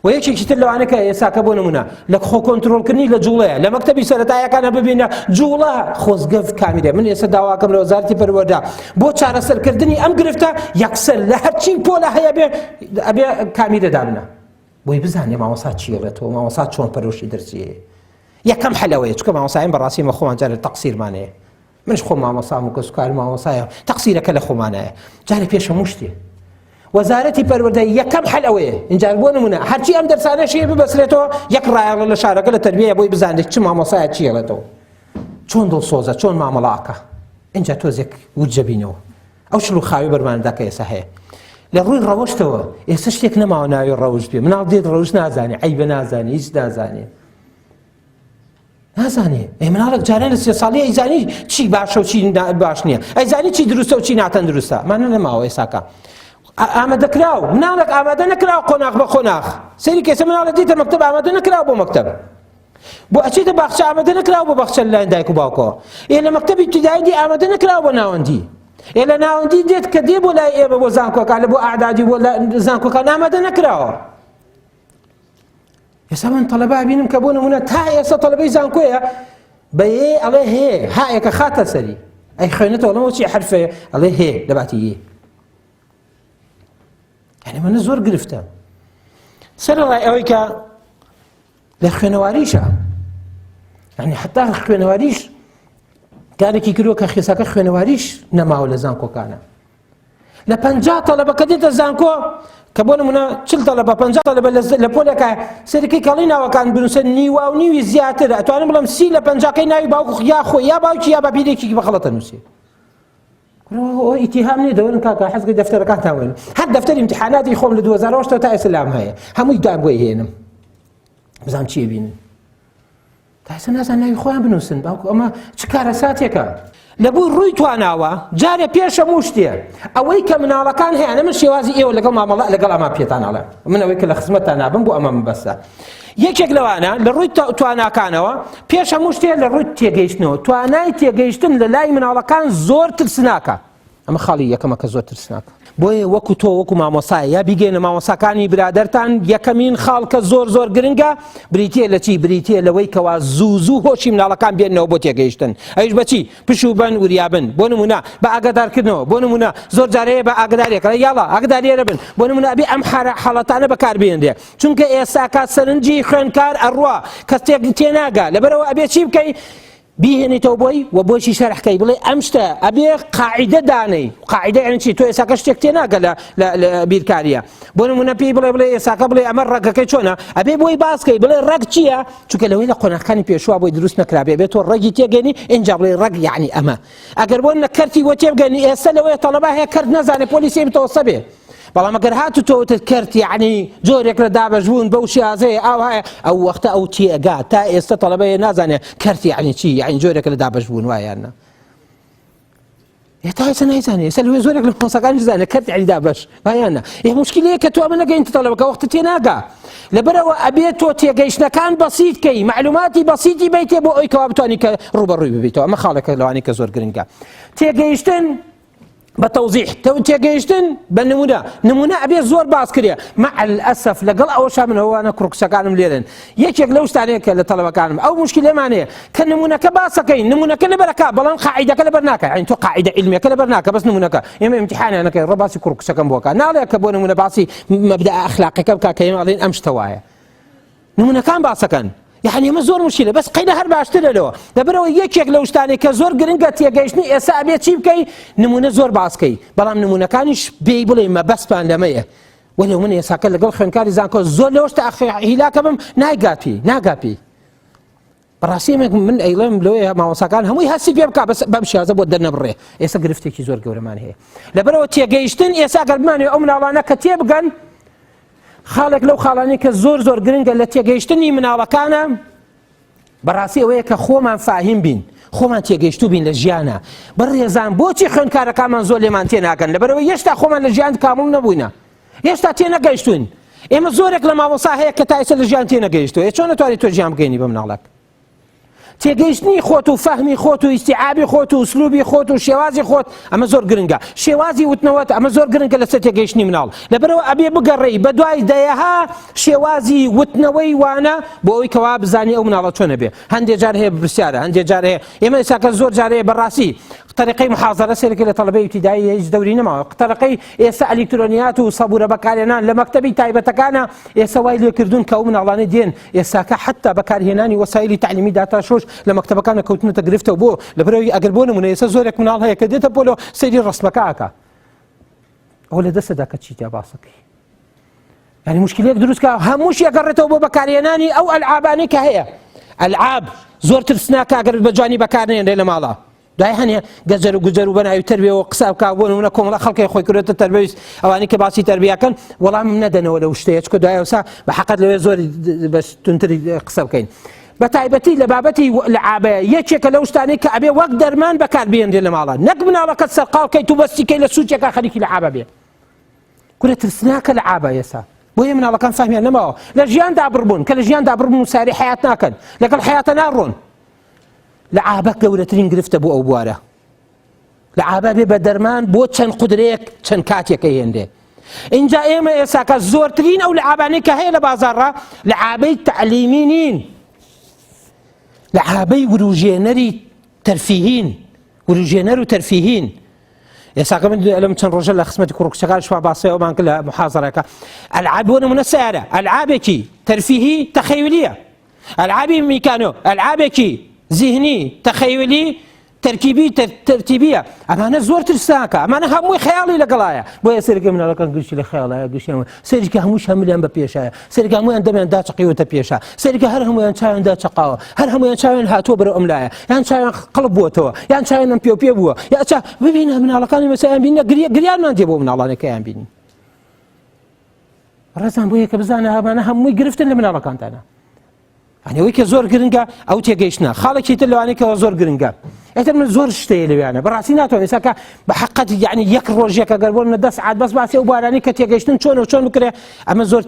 و یەکێکی تر لەوانە کە ئێساکە بۆ نمونە لە خۆ کۆنترۆڵکردنی لە جوڵەیە لە مەکتەبی سەرەتایەکانە ببینە جوڵە خۆزگەف کامیرە من ئێستا داواکەم لە وەزارەتی پەروەردە بۆ چارەسەرکردنی ئەم گرفتە یەکسەر لە هەرچی پۆلە هەیە بێ ئەبێ کامیرە دابنە بۆی بزانێ مامۆسا چی ئەڵێتەوە مامۆسا چۆن پەرۆشی دەرسی هەیە یەکەم حەلەوەیە چونکە مامۆسایان بەڕاستی مە خۆمان جارێ تەقسیرمان هەیە منش خۆم مامۆسام و کەسوکار مامۆسایە تەقسیرەکە لە خۆمانایە جارێ پێش هەموو شتێ وەزارەتی پەروەردە یەکەم حەل ئەوەیە ئینجار بۆ نمونە هەرچی ئەم دەرسانەش هەیە ببەسرێتەوە یەک ڕایەڵە لە شارەکە لە تەربیە بۆی بزانێت چ مامۆسایە چی ئەڵێتەوە چۆن دڵسۆزە چۆن مامەڵاکە اینجا تۆزێک ورجەبینەوە ئەو شل و خاوی بەرماندا کە ئێستا هەیە لە ڕووی ڕەوشتەوە ئێستا شتێک نەماوە ناوی ڕەوشت بێ مناڵ دێت ڕەوشت نازانێ عەیبە نازانێ هیچ نازانێ نازانێ ئێ مناڵێک جاران لە سێ ساڵی ئەیزانی چی باشە و چی باش نییە ئەیزانی چی دروستە و چی ناتەندروستە مانە نەماوە ئێساکە ئامادەکراو مناڵێک ئامادە نەکراو قۆناغ بە قۆناغ سەیری کەسە مناڵە دیتە مەکتەب ئامادە نەکراو بۆ مەکتەب بۆ ئەچێتە باخچە ئامادە نەکراو بۆ باخچە لەلایەن دایک و باوکەوە ئێ لە مەکتەبی ابتدایی دی ئامادە نەکراو بۆ ناوەندی ئێ لە ناوەندی دێت کە دێ بۆ لای ئێمە بۆ زانکۆکان لە بۆ ئەعدادی بۆ زانکۆکان ئامادە نەکراوە ئێستا من تەلەبە بینم کە بۆ نمونە تا ئێستا تەلەبەی زانکۆیە بە یێ ئەڵێ هێ هایەکە خاتە سەری ئەی خوێنێتەوە ئەڵێ چی حرفەیە ئەڵێ هێ لە باتی یێ یعنی منە زۆر گرفتە سەرەڕای ئەوەی کە لە خوێنەواریشە یعنی حتا خوێنەواریش کارێکی کردووە کە خێساکە خوێنەواریش نەماوە لە زانکۆکانە لە 50 تەلەبە کە دێتە زانکۆ کە بۆ نمونە چل تەلەبە 50 تەلەبە لە پۆلەکە سەرەکەی کەڵی ناوەکان بنووسە نیوا و نیوی زیاتر ئەتوانم بڵێم سی لە پەنجاکەی ناوی باوک یا خۆی یا باوکی یا باپیرێکی بە خەڵەتە نووسێ ئیتیهام نییە دەوەرن کاکە حەزگە دەفتەرەکانتان وێن هەر دەفتەری امتحاناتی خۆم لە 2008 تا ئێستا لام هەیە هەمووی دام بۆی هێنم بزانم چیە بینن تا ئێستا نازان ناوی خۆیان بنووسن باوکو ئەمە چ کارەساتێکە لە بوو ڕووی تواناوە جارێ پێش هەموو شتێ ئەوەی کە مناڵەکان هەیە من شێوازی ئێوە لەگەڵ مامەڵە لەگەڵ ئەمە پێتان ئەڵێم من ئەوەی کە لە خزمەتتان نابم بۆ ئەمە مەبەستە یەکێک لەوانە لە ڕووی تواناکانەوە پێش هەموو شتێ لە ڕووی تێگەیشتنەوە توانای تێگەیشتن لە لای مناڵەکان زۆر ترسناکە ئەمە خاڵی یەکەمە کە زۆر ترسناکە. بۆیە وەکو تۆ وەکو مامۆسایە یا بیگەینە مامۆساکانی برادەرتان یەکەمین خاڵ کە زۆر زۆر گرنگە بریتە لە چی بریتە لەوەی کەوا زوو زوو هۆشی مناڵەکان بێنەوە بۆ تێگەیشتن ئەویش بەچی پشوو بن وریابن بۆ نمونە بە ئاگادارکردنەوە بۆ نمونە زۆر جارەیە بە ئاگدارێک یاڵا ئاگدارێرە بن بۆ نمونە ئەبێ ئەم حاڵەتانە بەکاربێنرێ چونکە ئێستا سەرنجی خوێنکار ئەڕوا کەسێک تێناگا لەبەرەوە ئەبێ چی بکەی بیهێنیتەوە بۆی و بۆشی شەرح کەی بڵێ ئەم شتە ئەبێ قاعدە دانەی قاعدە یعنی چی تۆ ئێساکە شتێک تێناگە لە لە بیرکاریە بۆ نمونە پێی بڵێ بڵێ ئێساکە بڵێ ئەمە ڕەگەکەی چۆنە ئەبێ بۆی باسکەی بڵێ ڕەگ چییە چونکە لەوەی لە قۆناخەکانی پێشوە بۆی دروست نەکرابێ بێت تۆ ڕەگی تێگەنی ئینجا بڵێ ڕەگ یعنی ئەمە ئەگەر بۆ نە کەرتی بۆ تێبگەنی ئێستا لەوەیە تەڵەبا هەیە کەرت نەزانێ پۆلیسی متەوەسە بێ. بەڵام ئەگەر هاتو تۆ وتت کەرت یعنی جۆرێک لە دابەشبوون بەو شیازەیە ئاوهایە ئەو وەختە ئەو تێئەگا تا ئێستا تەڵەبەیە نازانێ کەرت یعنی چی یعنی جۆرێک لە دابەشبوون وایە یان نا تا ئێستا نایزانێ ئێستا لەوێ زۆرێک لە مامۆستاکانیش زانێ کەرت یعنی دابەش وایە نا ئێ مشکلەیە کە تۆ ئەمە نەگەین تەڵەبەکە وەختە تێناگا لەبەرەوە ئەبێ تۆ تێگەیشتنەکان بەسیت کەی معلوماتی بەسیتی بیتێ بۆ ئەوی کەوا بتوانی کە ڕوبەڕووی ببیتەوە ئەمە خاڵێکە لەوانی کە زۆر گرنگە تێگەیشتن بە تەوزیح تێگەیشتن بە نمونە نمونە ئەبێ زۆر باس کرێ مع الاسف لەگەڵ ئەوەشا من ئەوانە کوڕ کچەکانم لێرن یەکێک لەو شتانەیە کە لە تەڵەبەکانم ئەو مشکلەمانەیە کە نمونەکە باسەکەی نمونەکە لەبەرەکە بەڵام قاعدەکە لەبەر ناکە یعنی تۆ قاعدە علمیەکە لەبەر ناکە بەس نمونەکە ئێمە امتحانیانەکەی ڕۆ باسی کوڕ کچەکەم بۆکە ناڵێ کە بۆ نمونە باسی مەبدە ئەخلاقەکە بکە کە ئێمە ئەڵێن ئەم شتە وایە نمونەکان باسەکەن یعنی ئەمە زۆر مشکلە بەس قەیلە هەر باشترە لەوە لەبەرەوە یەکێک لەو شتانەی کە زۆر گرنگە تێگەیشتنی ئێستا ئەبێ چی بکەی نمونە زۆر باسکەی بەڵام نمونەکانیش بێی بڵێ مەبەستمان لەمەیە وەلو من ئێساکە لەگەڵ خوێنکاری زانکۆ زۆر لەوە شتە هیلاکە بم نایگاپی ناگاپی بەڕاستی ئەمە من ئەیڵێم لۆیە مامۆساکان هەمووی هەستی پێ بکا بەس بەم شێوازە بۆ دەرنەبڕێ ئێستا گرفتێکی زۆر گەورەمان هەیە لەبەرەوە تێگەیشتن ئێستا گەر بمانەوێ ئەو مناڵانە کە تێبگەن خاڵێک لەو خاڵانەی کە زۆر زۆر گرنگە لە تێگەیشتنی مناڵەکانە بەڕاستی ئەوەیە کە خۆمان فاهیم بین خۆمان تێگەیشتوو بین لە ژیانە بەڕێزان بۆچی خوێندکارەکانمان زۆر لێمان تێناگەن لەبەرەوە هێشتا خۆمان لە ژیان کامڵ نەبووینە هێشتا تێنەگەیشتوین ئێمە زۆرێک لە مامۆسا هەیە کە تا ئێستا لە ژیان تێنەگەیشتووە چۆن نەتوانێت تۆ ژیان بگەینی بە مناڵێک تێگەیشتنی خۆت و فەهمی خۆت و ئیستیعابی خۆت و ئوسلوبی خۆت و شێوازی خۆت ئەمە زۆر گرنگە شێوازی وتنەوەت ئەمە زۆر گرنگە لەسەر تێگەیشتنی مناڵ لەبەرەوە ئەبێ بگەڕێی بە دوای دەیەها شێوازی وتنەوەی وانە بۆ ئەوی کەوا بزانی ئەو مناڵە چۆنە بێ هەندێ جار هەیە پرسیارە هەندێ جار هەیە ئێمە ئێستاکە زۆر جار هەیە بەڕاستی تەریقەی محازەرە سەرەکی لە تەڵەبەی ئیبتیدایی هیچ دەوری نەماوە تەرەقەی ئێستا ئەلیکترۆنیات و سەبورە بەکارهێنان لە مەکتەبی تایبەتەکانە ئێستا وای لێکردوون کە ئەو مناڵانە دێن ئێستاکە حتا بەکارهێنانی وەسایلی تەعلیمی داتاشۆش لە مەکتەبەکانە کەوتنەتە گرفتەوە بۆ لەبەرەوەی ئەگەر بۆ نمونە ئێستا زۆرێک مناڵ هەیە کە دێتە پۆلۆ سەیری ڕسمەکە ئاکا ئەوە لە دەستەدا کە چی تیا باسەکەی یعنی مشکلێک دروست کە هەمووشی ئەگەڕێتەوە بۆ بەکارهێنانی ئەو ئەلعابانەی کە هەیە ئەلعاب زۆر ترسناکە ئەگەر بە جوانی بەکارنێنرێ لە ماڵە دوای هەنێ گەجەر و گوجەر و بەناوی تەربیەوە قسە بکا بۆ نمونە کۆمەڵە خەڵکی خۆی کردێتە تەربەویست ئەوانی کە باسی تەربیەکەن وەڵام نەدەنەوە لەو شتەیە چکە دوای ئەوسا بە حەقەت لەوێ زۆر بەس تونتر قسە بکەین بە تایبەتی لە بابەتی لەعابە یەکێکە لەو شتانەی کە ئەبێ وەک دەرمان بەکار بێنرێ لە ماڵە نەک مناڵەکەت سەرقاڵ کەیت و بەستی کەی لە سوچێکا خەریکی لەعابە بێ کورە ترسناکە لەعابە ئێستا بۆیە مناڵەکان فەهمیان نەماوە لە ژیان دابڕبوون کە لە ژیان دابڕبوون و ساری حیات ناکەن لەگەڵ حیاتە ناڕۆن لەعابە گەورەترین گرفتە بۆ ئەو بوارە لەعابە بێ بە دەرمان بۆ چەند قودرەیەک چەند کاتێکە هێنرێ اینجا ئێمە ئێساکە زۆرترین ئەو لەعابانەی کە هەیە لە بازاڕە لەعابەی تەعلیمی نین لەعابەی وروژێنەری تەرفیهین وروژێنەر و تەرفیهین ئێساکە من لەم چەند ڕۆژە لە خزمەتی کوڕ کچەکان شوا باسی ئەومان کرد لە محازەرەکە ئەلعاب بۆ نمونە سیارە ئەلعابێکی تەرفیهی تەخەیولیە ئەلعابی میکانۆ ئەلعابێکی زیهنی تەخەیولی تەرکیبی تەرتیبیە ئەمانە زۆر ترسناکە ئەمانە هەمووی خەیاڵی لەگەڵایە بۆیە سەرەکە مناڵەکان گشتی لە خەیاڵایە گشتیان سەرێکە هەمووش هەملیان بە پێشایە سەرێکە هەموویان دەمیان داچەقیوەتە پێشە سەرێکە هەر هەموویان چاویان داچەقاوە هەر هەموویان چاویان هاتووە بەرەو ئەم لایە یان چاویان قڵب بووەتەوە یان چاویان ئەم پێ پێ بووە یا چا ببینە مناڵەکانی مەسایان بینە گریە گریانمان دێ بۆ مناڵانەکەیان بینین ڕێزان بۆ یەکە بزانە ئەمانە هەمووی گرفتن لە مناڵەکانتانە ئەوەی کە زۆر گرنگە ئەو تێگەیشتە خاڵێکی تر لەوانەیە کەەوە زۆر گرنگە ئێتر من زۆر شتەیە لەویانە بەڕاستی ناتوانێت ئێستا بە حقەت یعنی یەک ڕۆژێکە گەر بۆ منە دە سعات بەس باسی ئەو بارانی کە تێگەیشتن چۆن و چۆن بکرێ ئەمە زۆر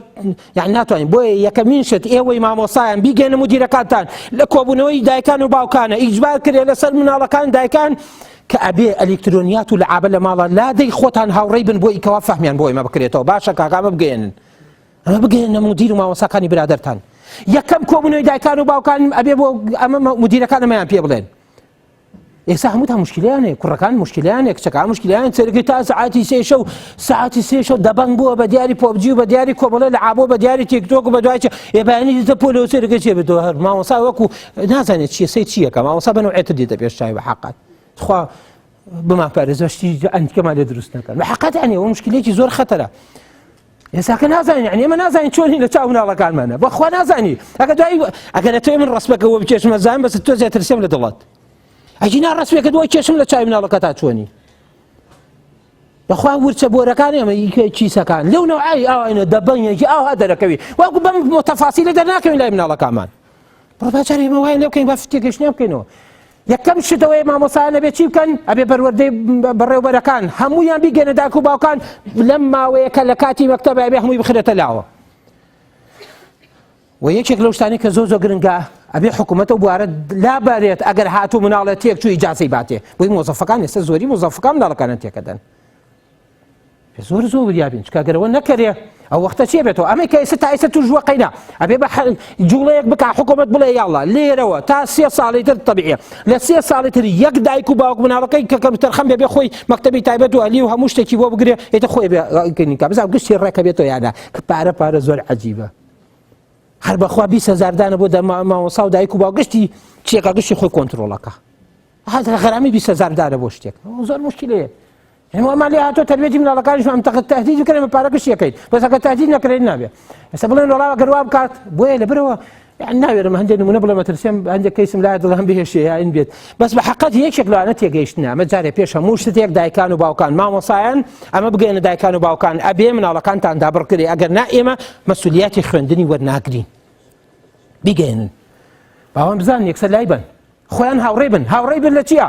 یعنی ناتوانین بۆیە یەکەمین شت ئێوەی مامۆسایان بیگەنە مدیرەکانتان لە کۆبوونەوەی دایکان و باوکانە ئیجبار کرێ لەسەر مناڵەکان دایکان کە ئەبێ ئەلیکترۆنیات و لەعابە لە ماڵە لادەی خۆتان هاوڕێی بن بۆ ئیکەوا فەهمیان بۆ ئێمە بکرێتەوە باشە کاکامە بگەێنن ئەمە بگەێنە مدیر و مامۆساکانی برادەرتان یەکەم کۆبوونەوەی دایکان و باوکان ئەبێ بۆ ئەمە مدیرەکان ئەمەیان پێ بڵێن ئێستا هەمووتان مشکلیان هەیە کوڕەکان مشکلیان هەیە کچەکان مشکلیان سەرەکەی تا سعاتی سێ شەو سعاتی سێ شەو دەبەنگ بووە بە دیاری PUBG و بە دیاری کۆمەڵێ لە عابۆ بە دیاری تیکتۆک و بە دوای چ ئێ بەیانی دیتە پۆلەوە سەرەکەی چێ بێتەوە هەر مامۆستا وەکو نازانێت چییە سەی چییەکە مامۆستا بە نەوعێتر دێتە پێش چاوی بە حەقات خوا بمان پارێزە شتی ئەنتیکەمان لێ دروست نەکەن بە حەقات یعنی ئەوە مشکلێکی زۆر خەتەرە ئێساکە نازانین یعنی ئێمە نازانین چۆنی لە چاو مناڵەکانمانە بەخوا نازانی ئەگە دوای ئەگەر ئەتوێ من ڕسمەکە وە بکێشمە زان بەس تۆ زیاتر سێم لە دڵت ئەگینا ڕسمێکە دوای کێشم لە چاوی مناڵەکە تا چۆنی. بەخوا ورچە بۆرەکان ئێمە کیسەکان لەو نەوعی ئاواینە دەبەنگێکی ئاوا دەرەکەوی وەکو بەم تەفاسیلە دەرناکەوین لای مناڵەکانمان بڕۆ با جارێ ئێمە وایان لێ بکەین با تێگەشتنیان بکەینەوە یەکەم شت ئەوەیە مامۆستایان ئەبێ چی بکەن ئەبێ پەروەردەی بەڕێوبەرەکان هەمویان بیگەنە داک و باوکان لەم ماوەیە کە لە کاتی مەکتەبە ئەبێ هەمووی بخرێتە لاوە و یەکێک لەو شتانەی کە زۆر زۆر گرنگە ئەبێ حکوومەت و بوارە لابارێت ئەگەر هاتوو مناڵێت تێک چوو ئیجازەی باتێ بۆی مۆزەفەکان ئێستا زۆری مۆزەفەکان مناڵەکانیان تێکەدەن زۆر زۆر وریابین چکە گەرەوە نەکەرێ ئەو وەختە چێ بێتەوە ئەمەی کە ئێستا تا ئێستا توش وە قەینا ئەبێ بە جوڵەیەک بکا حکوومەت بڵێ یاڵا لێرەوە تا سێ ساڵی تر تەبیعە لە سێ ساڵی تر یەک دایک و باوک مناڵەکەی کە کەم تەرخەم بێ بێ خۆی مەکتەبی تایبەت و ئەلی و هەموو شتێکی بۆ بگرێ ئێتە خۆی بێ کە بزانام گشتی ڕێکە بێتەوە یانە کە پارە پارە زۆر عجیبە هەر بەخوا 20 هزار دانە بۆ مامۆسا و دایک و باوک گشتی چیەکە گشتی خۆی کۆنتترۆڵەکە هەر غەرامی 20 هزار دانە بۆ شتێک زۆر مشکلەیە هەموو لێ هاتۆ تەربیەتی مناڵەکانیش ئەم تەقت تهدید بکەن بە پارە گشتیەکەی بەس ئەگەر تهدید نەکرێت نابێ ئێستا بڵێن وەڵا ئەگەر وا بکات بۆیە لەبەرەوە یعنی ناوێرم هەندێک نمونە بڵێم ئەترسێم هەندێک کەیسم لای دڵ هەم بهێشێ یا این بێت بەس بە حەقەت یەکێک لەوانە تێگەیشتنە ئەمە جارێ پێش هەموو شتێک دایکان و باوکان مامۆسایان ئەمە بگەێنە دایکان و باوکان ئەبێ مناڵەکانتان دابڕکرێ ئەگەر نا ئێمە مەسولیاتی خوێندنی وەرناگرین بیگەێنن باوان بزان یەکسەر لای بن خۆیان هاوڕێ بن هاوڕێ بن لە چیا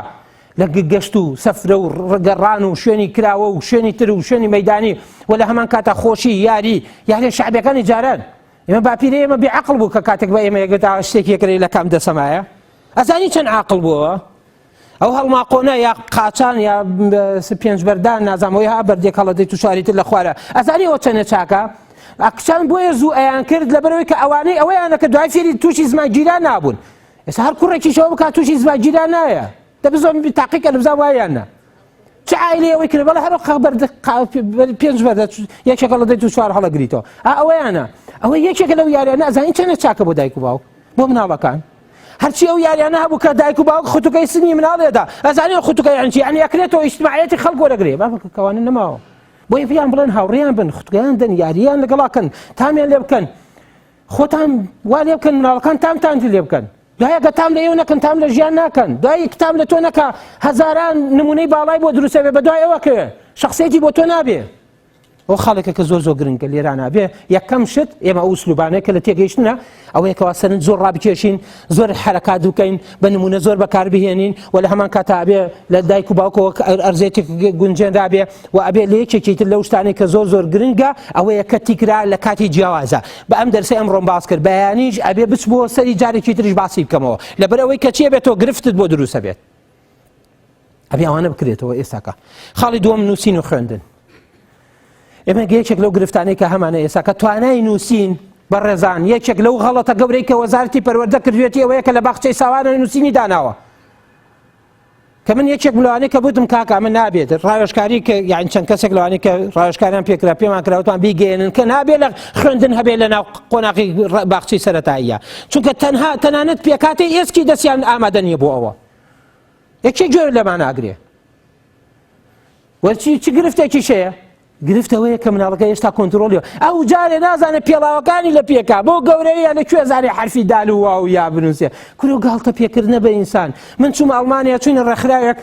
لە گەشت و سەفرە و ڕگەڕان و شوێنی کراوە و شوێنی تر و شوێنی مەدانی و لە هەمان کاتا خۆشی یاری یاریە شعبەکانی جاران ئێمە باپیرە ئێمە بێ عقل بوو کە کاتێک بە ئێمە یەکگرت شتێکی یەکرێ لە کام دەسەمایە ئەزانی چەند عاقل بووە ئەو هەڵماقۆنە یا قاچان یا پێنج بەردان نازانم ها بەردێک هەڵەدەیت و شاری تر لە خوارە ئەزانی ئەوە چەنە چاکە کچان بۆیە زوو ئەیان کرد لەبەرەوەی کە ئەوانەی ئەوەیانە کە دوای فێری تووشی زمان گیران نابوون ئێستا هەر کوڕێکیشەوە بکات تووشی زمان گیران نایە دەبزۆن تاقیکە لەبزان وایان نا چ عایلەی ئەوەی کرد بەڵێ هەر بەرد پێنج بەردە یەکێک هەڵەدەیت و چوار هەڵەگریتەوە ئەوەیانە ئەوە یەکێکە لەو یاریانە ئەزانین چەنە چاکە بۆ دایک و باوک بۆ مناڵەکان هەرچی ئەو یاریانە هەبوو کە دایک و باوک خوتوکەی سنی مناڵێدا ئەزانین خوتوکەی ئەنچی یعنی ئەکرێتەوە ئیجتماعیەتی خەڵک وەرەگرێ بابە کەوانە نەماوە بۆیە پێیان بڵێن هاوڕێیان بن خوتکەیان دەن یاریان لەگەڵاکەن تامیان لێ بکەن خۆتان وا لێ بکەن مناڵەکان تامتان لێ بکەن دوای ئەگە تام لە ئێوە نەکەن تام لە ژیان ناکەن دوای تام لە تۆ نەکا هەزاران نمونەی باڵای بۆ دروستە بێ بە دوای ئەوە کەوێ شخصێتی بۆ تۆ نابێ ئەو خاڵێکە کە زۆر زۆر گرنگە لێرا نابێ یەکەم شت ئێمە ئەو ئوسلوبانەیە کە لە تێگەیشتنە ئەوەیە کەوا سەرنج زۆر ڕابکێشین زۆر حرەکات بکەین بە نمونە زۆر بەکاربهێنین و لە هەمان کاتا ئەبێ لە دایک و باوکەوە ئەرزێتێک گونجێنرابێ و ئەبێ لە یەکێکی تر لەو شتانەی کە زۆر زۆر گرنگە ئەوەیە کە تیکرا لە کاتی جیاوازە بە ئەم دەرسەی ئەمڕۆم باس کرد بەیانیش ئەبێ بچمەوە سەری جارێکی تریش باسی بکەمەوە لەبەر ئەوەی کە چیە بێتەوە گرفتت بۆ دروستە بێت ئەبێ ئەوانە بکرێتەوە ئێستاکە خاڵی دووەم نووسین و خوێندن ئێمە یەکێک لەو گرفتانەی کە هەمانە ئێستا کە توانای نووسین بەڕێزان یەکێک لەو غەڵەتە گەورەی کە وەزارتی پەروەردە کردوێتی ئەوەیە کە لە باخچەی ساوانە نووسینی داناوە کە من یەکێک لەوانەی کە بوتم کاکە ئەمە نابێت ڕاوێژکاری کە یان چەند کەسێک لەوانەی کە ڕاوێژکاریان پێکرا پێمان کراوتان بیگەێنن کە نابێت لە خوێندن هەبێت لە ناو قۆناغی باخچەی سەتاییە چونکە تەنها تەنانەت پێکاتی ئێسکی دەستیان ئامادە نییە بۆ ئەوە یەکێ گوێ لەمان ناگرێ وەچی چ گرفتێکیش هەیە گرفت ئەوەیە کە مناڵەکە هێشتا کۆنترۆڵی ئەو جارێ نازانێت پێڵاوەکانی لە پێکا بۆ گەورەیە لە کوێ زانێ حرفی دال و واو یا بنووسێ کورو گاڵتە پێکردنە بە ئینسان من چوومە ئەڵمانیا چوینە ڕێکخراوێک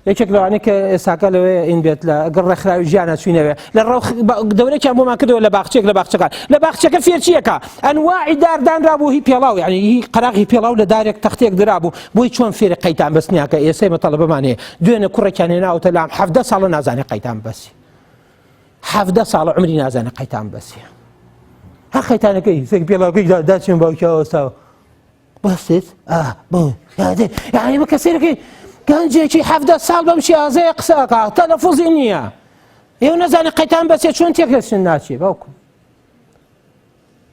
یەکێک لەوانەی کە ئێستاکە لەوێ ئین بێت لە گەڕ ڕێکخراوی ژیانە چوینەوێ لە ڕەو دەورێکیان بۆمان کردەوە لە باخچێک لە باخچەکان لە باخچەکە فێرچیەکە ئەنواعی دار دانرابوو هی پێڵاو یعنی هی قەراغی پێڵاو لە دارێک تەختێک درابوو بۆی چۆن فێری قەیتان بەستنیاکە ئێستا ئێمە تەڵەبەمان هەیە دوێنێ کوڕێکیان هێناوەتە لام 17 ساڵە نازانێ قەیتان بەسی 17 ساڵە عمری نازانێ قەیتان بەسی هە قەیتانەکەی سێک پێڵاوکەی داچێن باوکیاوە ساوە بەسێت بۆ یعنی بکە سێرەکەی گەنجێکی 17 ساڵ بەم شێوازەیە قسەکە تەلەفۆزی نییە ئێوە نەزانێ قەیتان بەسێ چۆن تێکەچن ناچێ باوکم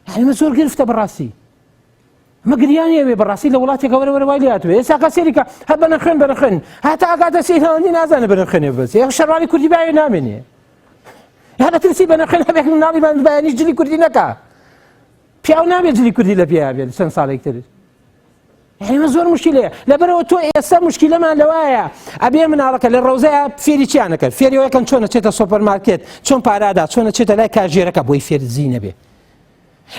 یعنی زۆر گرفتە بەڕاستی ئەمە گریانی ئەوێ بەڕاستی لە وڵاتێکە وەرە وەرە وای لێهاتووە ئێستا کە سەیری کە هەر بە نەخوێن بە نەخوێن هەتا ئاگاتە سەیر هەوەندی نازانێ بە نەخوێنێ بەس یەک شەروالی کوردی باوێ نامێنێ هەر لە ترسی بە نەخوێن هەبێک مناڵی بان بەیانی جلی کوردی نەکا پیاو نابێت جلی کوردی لە پێیا بێت چەند ساڵێک تر ئێمە زۆر مشکلەیە لەبەرەوە تۆ ئێستا مشکلەمان لەوایە ئەبێ مناڵەکە لە ڕەوزەیە فێری چیانەکە فێری ئەوەکەن چۆن چێتە سۆپەر مارکێت چۆن پارادا چۆن چێتە لای کاژێرەکە بۆی فێرزی نەبێ.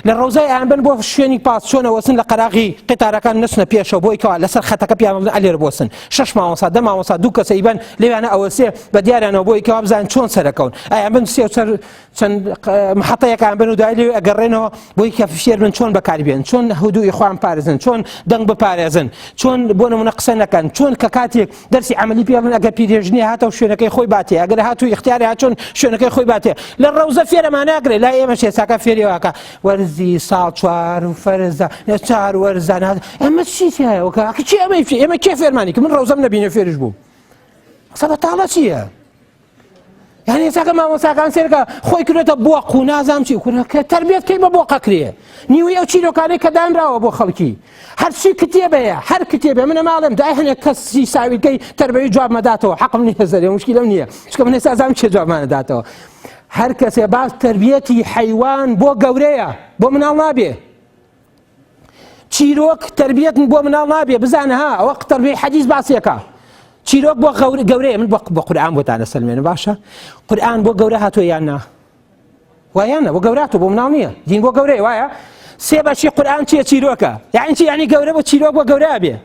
لە ڕەوزای ئەیانبەن بۆ شوێنی پاس چۆنە وەسن لە قەراغی قیتارەکان نەچنە پێشەوە بۆی کەوا لەسەر خەتەکە پیان بڵێن ئەلێرە بۆسن شەش مامۆستا دە مامۆستا دوو کەسە ئیبەن لێوانە ئەوەسێ بە دیاریانەوە بۆی کەوا بزانن چۆن سەرەکەون ئەیانبەن سێ و چەر چەند محەتەیەکان بن و دوای لێ ئەگەڕێنەوە بۆی کە فێر بن چۆن بەکاری بێن چۆن هدوئی خۆیان پارێزن چۆن دەنگ بپارێزن چۆن بۆ نمونە قسە نەکەن چۆن کە کاتێک دەرسی عملی پێڵن ئەگەر پیرێژنی هاتەوە شوێنەکەی خۆی باتێ ئەگەر هاتوو اختیاری هات چۆن شوێنەکەی خۆی باتێ لە ڕەوزە فێرەمان ناکرێ لای ئێمە شێساکە فێریواکە وەرزی ساڵ چوار و فەرزە لە چوار وەرزان هات ئەمە چی تایە وەکە چی ئەمەی ئێمە کێ فێرمانی کە من ڕەوزەم نەبینێ فێرش بووم قسە بەتاڵە چییە؟ یعنی ئێستاکە مامۆستاکان سێرکە خۆی کردێتە بۆق و نازام چی کورەکە تربیەت کەی بە بۆقە کرێ نیوەی ئەو چیرۆکانەی کە دانراوە بۆ خەڵکی هەرچی کتێبەیە هەر کتێبێ منە ماڵێم دای هەنێک کەسی ساویلکەی تربەوی جواب مەداتەوە حەقم نییە زەرێ مشکلم نییە چکە من ئێستا زام چێ جوابمانەداتەوە هەر کەسێ باس تربیەتی حەیوان بۆ گەورەیە بۆ مناڵ نابێ چیرۆک تربیەت بۆ مناڵ نابێ بزانە ها ئەوە تربیەی حەدیث باسیەکە چیرۆک بۆ گەورەیە من بۆ قورئان بۆتانە سەلمێنم باشە قورئان بۆ گەورە هاتووە یان نا وایە نە بۆ گەوراتۆ بۆ مناڵ نییە دین بۆ گەورەیە وایە سێ بەشی قورئان چییە چیرۆکە یعنی چی یعنی گەورە بۆ چیرۆک بۆ گەورە بێ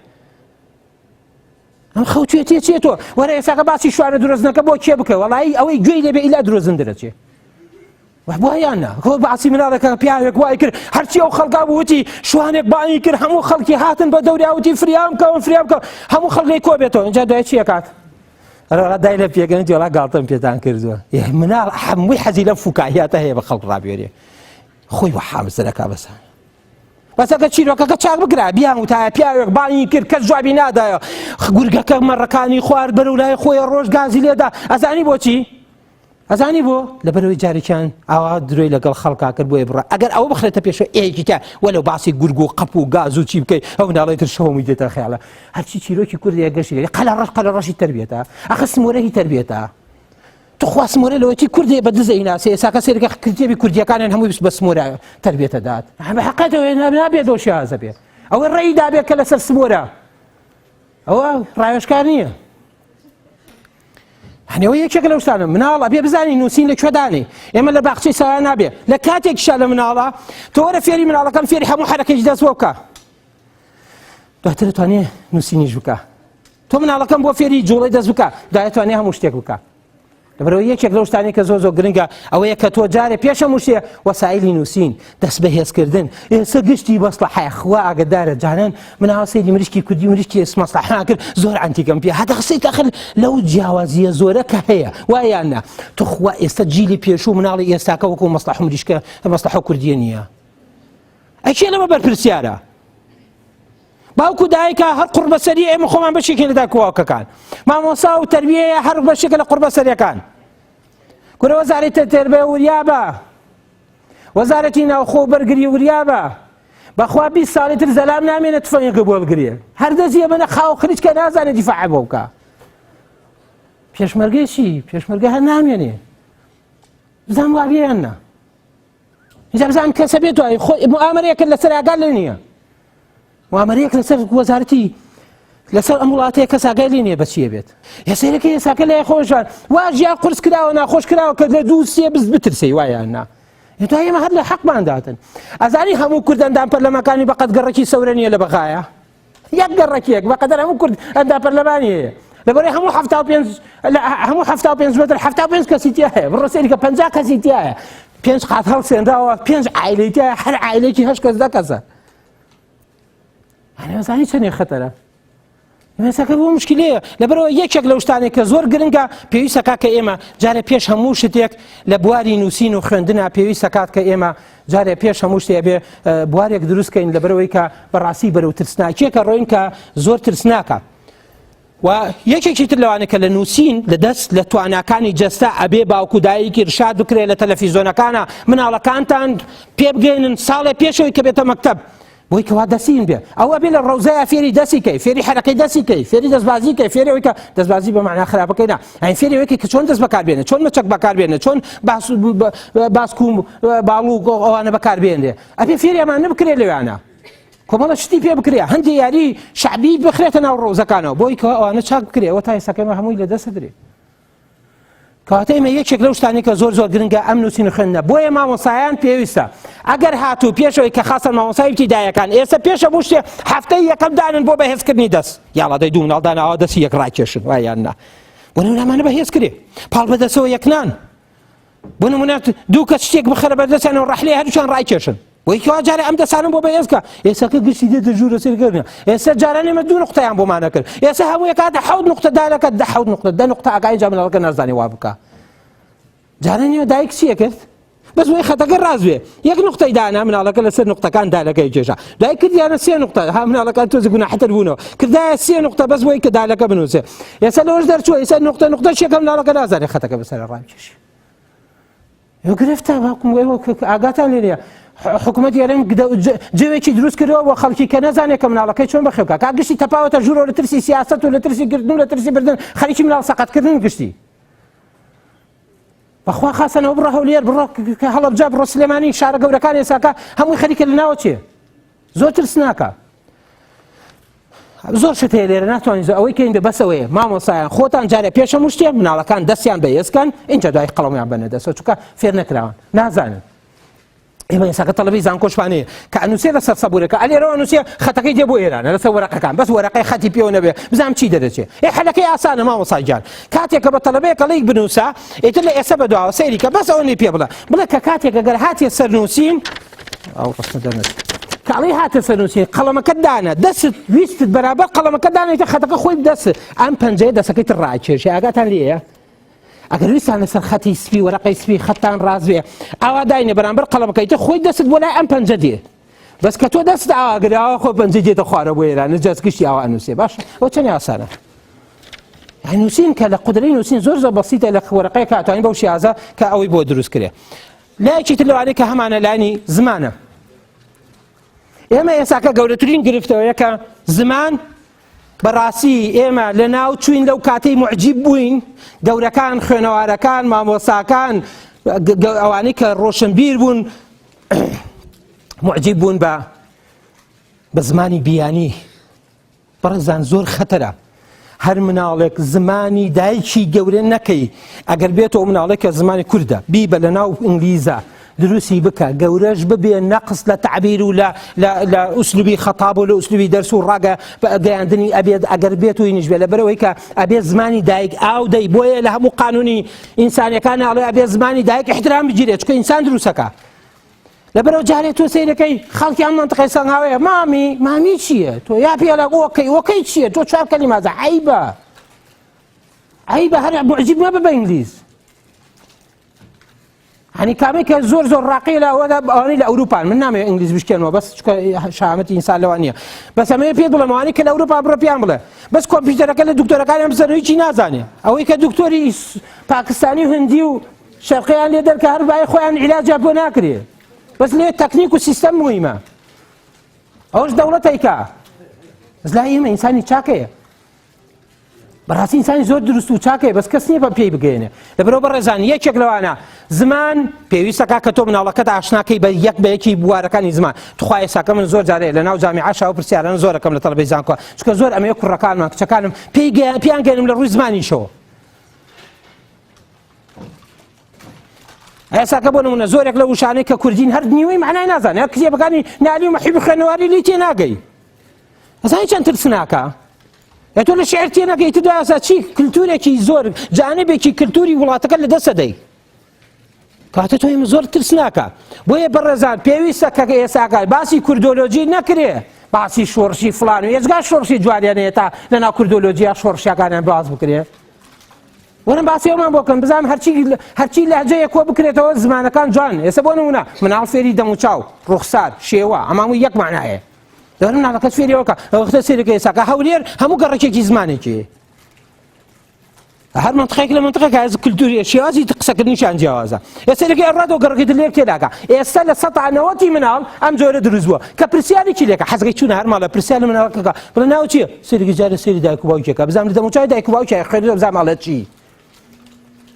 ئەم خەوتوێتیە چیە تۆ وەرە ئێساکە باسی شوانە درۆزنەکە بۆ کێ بکە وەڵایی ئەوەی گوێی لێبێ ئیلا درۆزن دەرەچێ بۆیان نا خۆ باسی مناڵێکە پیاوێک وای کرد هەرچی ئەو خەڵکا بووتی شوانێک بانگی کرد هەموو خەڵکی هاتن بە دەوریاوتی فریام کەون فریام کەون هەموو خەڵکی کۆ بێتەوە اینجا دوای چی ئەکات ڕا دای لە پێگەن جۆڵا گاڵتەم پێتان کردووە مناڵ هەمووی حەزی لەم فوکاهیاتە هەیە بە خەڵک ڕابێرێ خۆی وە حامزەرەکە بەسان بەس ئەگەر چیرۆکەکە چاک بکرا بیان وتایە پیاوێک بانگی کرد کەس جوابی نادایە گورگەکە مەڕەکانی خوارد بەرەو لای خۆی ڕۆژ گازی لێدا ئەزانی بۆچی ئەزانی بۆ لەبەرەوەی جارێکیان ئاوا درۆی لەگەڵ خەڵکا کرد بۆیە بڕە ئەگەر ئەوە بخرێتە پێشەوە ئێکی تیا وەلو باسی گورگ و قەپ و گاز و چی بکەی ئەو ناڵێ تر شەومی دێتە خەیاڵە هەرچی چیرۆکی کوردیە گەشتی لێ قەلە ڕەش قەلە ڕەشی تربیەتە ئەخە سمۆرە هی تربیەتە تخوا سمۆرە لەوەتی کوردێ بە دزە ئیناسێ ئێساکە سێرکە کتێبی کوردیەکانیان هەمووی بە سمۆرە تربیەتە دات بە حقیقەتەوە نابێت بەو شێوازە بێت ئەوە ڕێی دابێت کە لەسەر سمۆرە ئەوە ڕاوێژکار نییە هەنەوە یەکێک لەو شتانە مناڵ ئەبێ بزانی نووسین لە کوێدانێ ئێمە لە باخچەی ساوا نابێ لە کاتێکیشا لە مناڵە تۆ وەرە فێری مناڵەکەم فێری هەموو حەرەکەی دەست بۆ بکە دواتر دەتوانێ نووسینیش بکە تۆ مناڵەکەم بۆ فێری جوڵەی دەست بکە دایەتوانێ هەموو شتێک بکە لەبەرەوە یەکێک لەو شتانەی کە زۆر زۆر گرنگە ئەوەیە کە تۆ جارێ پێش هەموو شتێ وەسایلی نووسین دەست بەهێزکردن ئێستا گشتی مەسڵەحەیە خوا ئاگدارە جانان من ئاوا سەیری مریشکی کوردی مریشکی مەسڵەحەیان کرد زۆر عەنتیکەم پێ هەتا قسەی تاخر لەو جیاوازیە زۆرە کە هەیە وایان نا توخوا ئێستا جیلی پێشوو مناڵی ئێستاکە وەکو مەسڵەح مریشکە مەسڵەحە کوردیە نییە ئەی کێ لەمە بەرپرسیارە باوک و دایکە هەر قوڕبەسەری ئێمە خۆمان بەشێکین لە دایک و باوکەکان مامۆسا و تربیەیە هەر بەشێکە لە قوڕبەسەریەکان کورە وەزارەتی تربیە وریابە وەزارەتی ناوخۆ و بەرگری وریابە بەخوا 20 ساڵی تر زەلام نامێنێت تفەنگەکە بۆ بگرێ هەر دەزیە بنە خاو خریچکە نازانێت دیفاع بۆ بکە پێشمەرگەی چی پێشمەرگە هەر نامێنێ بزان وابیان نا اینجا بزان کەسە بێت دوای خۆی مؤامرەیەکە لەسەر ئاگا لێ نییە مؤامرەیەک لەسەر وەزارەتی لەسەر ئەم وڵاتەیە کەس ئاگای لێ نییە بەچیە بێت یەسەرەکە ئێساکە لای خۆشان وا ژیان قورس کراوە ناخۆش کراوە کە لە دوو سێ بز بترسی وایان نا دوای ئێمە هەر لە حەقمان داتن ئەزانی هەموو کورد ئەندام پەرلەمانکانی بەقەد گەڕەکی سەورە نییە لە بەغایە یەک گەڕەکیەک بەقەدەر هەموو کورد ئەندام پەرلەمانی هەیە لەبەرەی هەموو 75 هەموو 75 متر 75 کەسی تیا هەیە بڕۆ سەیری کە 50 کەسی تیا هەیە پێنج قات هەڵسێنراوە پێنج عایلەی تیا هەر عایلێکی هەشت کەس دە کەسە هەنێزانی چەندێ خەتەرە مێسەکە بۆ مشکلەیە لەبەرەوە یەکێک لەو شتانێک کە زۆر گرنگە پێویستە کات کە ئێمە جارێ پێش هەموو شتێک لە بواری نووسین و خوێندنا پێویستە کات کە ئێمە جارێ پێش هەموو شتێ بێ بوارێک دروستکەین لەبەرەوەی کە بەڕاستی بەرەو ترسناکیەکە ڕۆین کە زۆر ترسناکە و یەکێکی تر لەوانە کە لە نووسین لە دەست لە تواناکانی جەستە ئەبێ باوک و دایکی ارشاد بکرێت لە تەلەفیزۆنەکانە مناڵەکانتان پێ بگەێنن ساڵێ پێشەوەی کە بێتە مەکتب بۆی کەوا دەسین بێ ئەو ئەبێ لە ڕەوزەیە فێری دەسی کەی فێری حرەکەی دەسی کەی فێری دەستبازی کەی فێری ئەوەی کە دەستبازی بە مەعنا خراپەکەی نا ئەین فێری ئەوەی کە چۆن دەست بەکار بێنێ چۆن مەچەک بەکار بێنێ چۆن باس باسک و باڵ و ئەوانە بەکار بێنرێ ئەبێ فێری ئەمانە بکرێ لەوانە کۆمەڵە شتی پێ بکرێ هەندێ یاری شعبی بخرێتە ناو ڕۆزەکانەوە بۆی کە ئەوانە چاک بکرێ ئەوە تا ئێستاکەمە هەمووی لە دەست درێ کەواتە ئێمە یەکێک لەو شتانەی کە زۆر زۆر گرنگە ئەم نووسین و خوێندنە بۆیە مامۆستایان پێویستە ئەگەر هاتوو پێشەوەی کە خاصە مامۆستای ئیبتیدایەکان ئێستا پێشە بوو شتێ هەفتەی یەکەم دانن بۆ بەهێزکردنی دەست یاڵا دەی دوو مناڵ داناوە دەستی یەک ڕاکێشن وایان نا بۆ نمونە ئەمانە بەهێز کرێ پاڵ بەدەسەوە یەکنان بۆ نمونە دوو کەس شتێک بخەرە بەردەستیان و ڕەحلێ هەردووکیان ڕایکێشن بۆی کەوا جارێ ئەم دەسانم بۆ بەهێز کە ئێستا کە گشتی دێتە ژوورە سێرکردن ئێستا جاران ئێمە دوو نقطەیان بۆمانە کرد ئێستا هەموو یەکاتە حەوت نقطە دالەکە دە حەوت نقطە دە نقطە ئەکا ئینجا مناڵەکە نازانێ وا بکا جاران ئێمە دایک چیە کرد بەس وەی خەتەکە ڕاست بێ یەک نقطەی دانا مناڵەکە لەسەر نقطەکان دالەکەی کێشا دوای کردیانە سێ نقطە ها مناڵەکان تۆزی گوناحتر بوونەوە کردایە سێ نقطە بەس بۆی کە دالەکە بنووسێ ئێستا لەوەش دەرچووە ئێستا نقطە نقطە شێکە مناڵەکە نازانێ خەتەکە بەسەر ڕابکێشی گرفتە ئاگاتان لێ نیە حکوومەت یارم جەوێکی دروست کردەوە بۆ خەڵکی کە نەزانێت کە مناڵەکەی چۆن بەخێوکە کا گشتی تەپاوەتە ژوورەوە لە ترسی سیاست و لە ترسی گرتن و لە ترسی بردن خەریکی مناڵ سەقەتکردن گشتی بەخوا خاصەنەوە بڕە هەولێر بڕۆ کە هەڵەبجە بڕۆ سلێمانی شارە گەورەکان ئێساکە هەمووی خەریکە لە ناوە چێ زۆر ترسناکە زۆر شت هەیە لێرە ناتوانین زۆر ئەوەی کەین بە بەسەوەیە مامۆسایان خۆتان جارێ پێش هەموو شتێ مناڵەکان دەستیان بەهێزکەن اینجا دوای قەڵەمیان بەنە دەستەوە چونکە فێر نەکراون نازانن ئێمە ئێساکە تەڵەبەی زانکۆشمان هەیە کە ئەنووسێ لەسەر سەبوورەکە ئەلێرەوە ئەنووسێ خەتەکەی دێ بۆ ئێرانە لەسەر وەرەقەکان بەس وەرەقەی خەتی پێوە نەبێ بزانم چی دەرەچێ ئێ حەلەکەی ئاسانە مامۆستا گیان کاتێک کە بە تەڵەبەیەک ئەڵێی بنووسە ئیتر لە ئێستا بەدواوە سەیری کە بەس ئەوە پێ بڵێ بڵێ کە کاتێک ئەگەر هاتیە سەر نووسین ئەو ڕستە دەرنەچێت کە ئەڵێی هاتە سەر نووسین قەڵەمەکەت دانە دەستت ویستت بەرابەر قەڵەمەکە دانێتە خەتەکە خۆی دەست ئەم پەنجەیە دەسەکەی تر ڕاکێشێ ئاگاتان لێیە ئەگەر ویستان لەسەر خەتی سپی وەرەقەی سپی خەتان ڕاست بێ ئاوا داینە بەرامبەر قەڵەمەکەی تر خۆی دەستت بۆ لای ئەم پەنجە دێ بەس کە تۆ دەست ئاگراوە خۆ پەنجە دێتە خوارە بۆ ئێران جەست گشتی ئاوا ئەنووسێ باش ئەو چەند ئاسانە نووسین کە لە قدرەی نووسین زۆر زۆر بەسیتە لە وەرەقەیە کاتوانین بەو شێوازە کە ئەوەی بۆ دروست کرێ لایەکی تر لەوانەیە کە هەمانە لانی زمانە ئێمە ئێساکە گەورەترین گرفتەوەیە کە زمان بەڕاستی ئێمە لە ناو چوین لەو کاتەی معجیب بووین گەورەکان خوێنەوارەکان مامۆساکان ئەوانەی کە ڕۆشنبیر بوون معجیب بوون بە بە زمانی بیانی بەڕێزان زۆر خەتەرە هەر مناڵێک زمانی دایکی گەورە نەکەی ئەگەر بێتەوە مناڵێک کە زمانی کوردە بیبە لە ناو ئینگلیزا دروستی بکە گەورەش ببێ نەقس لە تعبیر و لە لە ئوسلوبی خەتاب و لە ئوسلوبی دەرس و ڕاگە گەیاندنی ئەبێت ئەگەر بێت و ینیش بێ لەبەرەوەی کە ئەبێ زمانی دایک ئاو دەی بۆیە لە هەموو قانونی ئینسانەکان ئەڵێ ئەبێ زمانی دایک احترام بگیرێت چونکە ئینسان دروستەکە لەبەرەوە جارێ تۆ سەیرەکەی خەڵکی ئەم مەنتقەی سەنگاوەیە مامی مامی چییە تۆ یا پێڵە okay okay چییە تۆ چوار کەلیمازە عیبە عیبە هەر معجیب مەبە بە ئینگلیز هەنی کامەی کە زۆر زۆر ڕاقی لە ئەوەدا ئەوانەی لە ئەوروپان من نامەوێت ئینگلیز بشکێنەوە بەس چکە شامەتی ئینسان لەوە نییە بەس ئەمەوێت پێت بڵێم ئەوانەی کە لە ئەوروپا بڕۆ پێیان بڵێ بەس کۆمپیوتەرەکە لە دکتۆرەکانیان بزەن هیچی نازانێ ئەوەی کە دکتۆری پاکستانی و هندی و شەرقیان لێ دەرکە هەر بای خۆیان عیلاجیان بۆ ناکرێ بەس لێ تەکنیک و سیستەم مهمە ئەوش دەوڵەتێکە بەس لای ئێمە ئینسانی چاکەیە بەڕاستی ئینسانی زۆر دروست و چاکەیە بەس کەس نییە بە پێی بگەێنێ لەبەرەوە بەڕێزان یەکێک لەوانە زمان پێویستەکە کە تۆ مناڵەکەت ئاشناکەی بە یەک بە یەکی بوارەکانی زمان تخوا ئێساکە من زۆر جارێ لە ناو جامیعە شاو پرسیاران زۆرەکەم لە تەڵەبەی زانکۆ چونکە زۆر ئەمەیە کوڕەکانمان کچەکانم پێی پێیان گەێنم لە ڕووی زمانیشەوە ئێساکە بۆ نمونە زۆرێک لە وشانەی کە کوردین هەر نیوەی معنای نازانێت هەر کتێبەکانی نالی و مەحیب خوێنەواری لی تێ ناگەی ئەزانی چەند ترسناکە ئێ تۆ لە شعر تێ نەگەی تو دوای چی کلتورێکی زۆر جانبێکی کلتوری وڵاتەکە لە دەستە دەی کاتە تۆ ئێمە زۆر ترسناکە بۆیە بەڕێزان پێویستە کە ئێساکە باسی کوردۆلۆجی نەکرێ باسی شۆڕشی فلان و ئێجگار شۆڕشی جواریانەیە تا لەناو کوردۆلۆجییا شۆڕشەکانیان باس بکرێ وەرن باسی ئەومان بۆ بکەن بزانم هەرچی هەرچی لەهجەیە کۆ بکرێتەوە زمانەکان جوان ئێستا بۆ نمونە مناڵ فێری دەموچاو ڕوخسار شێوە ئەمامو یەک معنایە دەرم مناڵەکەت فێری ئەوە کە ئەوەختە سێرەکە ئێساکە هەولێر هەموو گەڕەکێکی زمانێکی هەر منطقێک لە منطقێک هەز کلتوری شێوازی قسەکردنیشان جیاوازە ئێستا لەگەی ئەڕاتەوە گەڕەکەی تر لێک تێداکە ئێستا لە سەتا نەوەتی مناڵ ئەم جۆرە دروست بووە کە پرسیارێکی لێکە حەزگەی چوونە هەر ماڵە پرسیار لە مناڵەکەکە بڵێ ناو چییە سەیرێکی جارێ سەیری دایک و باوکێکە بزانم لە دەموچاوی دایک و باوکیان خوێندووە بزانم ئەڵێ چی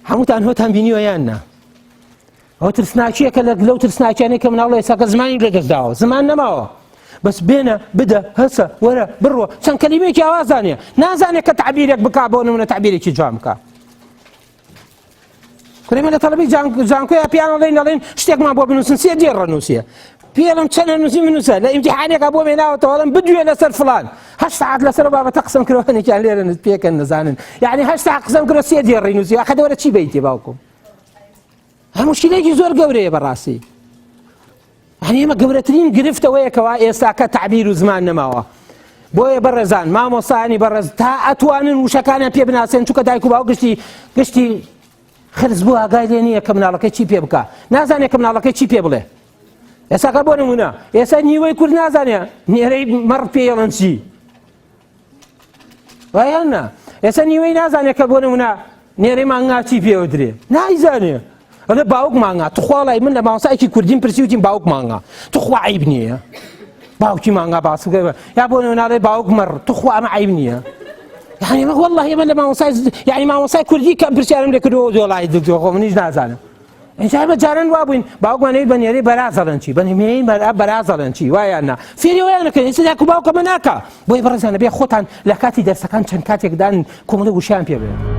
هەمووتان هۆتان بینیوە یان نا ئەو ترسناکیە کە لەو ترسناکیانەی کە مناڵ ئێستا کە زمانی لەدەست داوە زمان نەماوە بەس بێنە بدە هەسە وەرە بڕۆ چەند کەلیمێکی ئاوازانە نازانێت کە تعبیرێک بک بۆ نمونە تعبیرێکی جوان بکە. کوڕێمە لە تەڵەبی زانکۆیا پیان ئەڵێن ئەڵێن شتێکمان بۆ بنووسن سێ دێڕ ڕەنووسیە پێڵم چەند نووسی بنووسە لە ئیمتیحانێکا بۆ مێناوەتەوە ئەڵێم بدوێ لەسەر فلان هەشت سەعات لەسەر بابەتە قسەم کردوە هەنێکیان لێرە پێکەن نەزانن یعنی هەشت سەعات قسەم کردوە سێ دێڕی نووسی ئاخە دەوەرە چی بەیتێ باوکم هەموو مشکلێکی زۆر گەورەیە بەڕاستی یعنی ئێمە گەورەترین گرفتەوەیە کەوا ئێستاکە تعبیر و زمان نەماوە بۆیە بەڕێزان مامۆسانی بەڕێز تا ئەتوانن وشەکانیان پێ بناسێن چونکە دایک و باوک گشتی گشتی خرس بوو ئاگای لێ نییە کە مناڵەکەی چی پێ بکە نازانێت کە مناڵەکەی چی پێ بڵێ ئێساکە بۆ نمونە ئێستا نیوەی کورد نازانێ نێرەی مەڕ پێڵەن چی وایان نا ئێستا نیوەی نازانێت کە بۆ نمونە نێرەی مانگا چی پێوە درێ نایزانێ ئەڵێ باوک مانگا توخوا لای من لە مامۆستایەکی کوردیم پرسی وتیم باوک مانگا توخوا عیب نییە باوکی مانگا باس بکە یا بۆ نمونە باوک مەڕ توخوا ئەمە عیب نییە یعنی والله ئێمە لە مامۆستای یعنی مامۆستای کوردی کەم پرسیارم لێ کردەوە وەڵای دکتۆر خۆ منیش نازانم ئینجا ئێمە جاران وا بووین باوکمان ئەوی بە نێرەی بەراز ئەڵێن چی بە نێرەی بەراز ئەڵێن چی وایان نا فێری وایان نەکەن ئێستا دایک و باوکە مە ناکا بۆیە بەڕێزانە بێ خۆتان لە کاتی دەرسەکان چەند کاتێک دان کۆمەڵێک وشیان پێ بڵێن.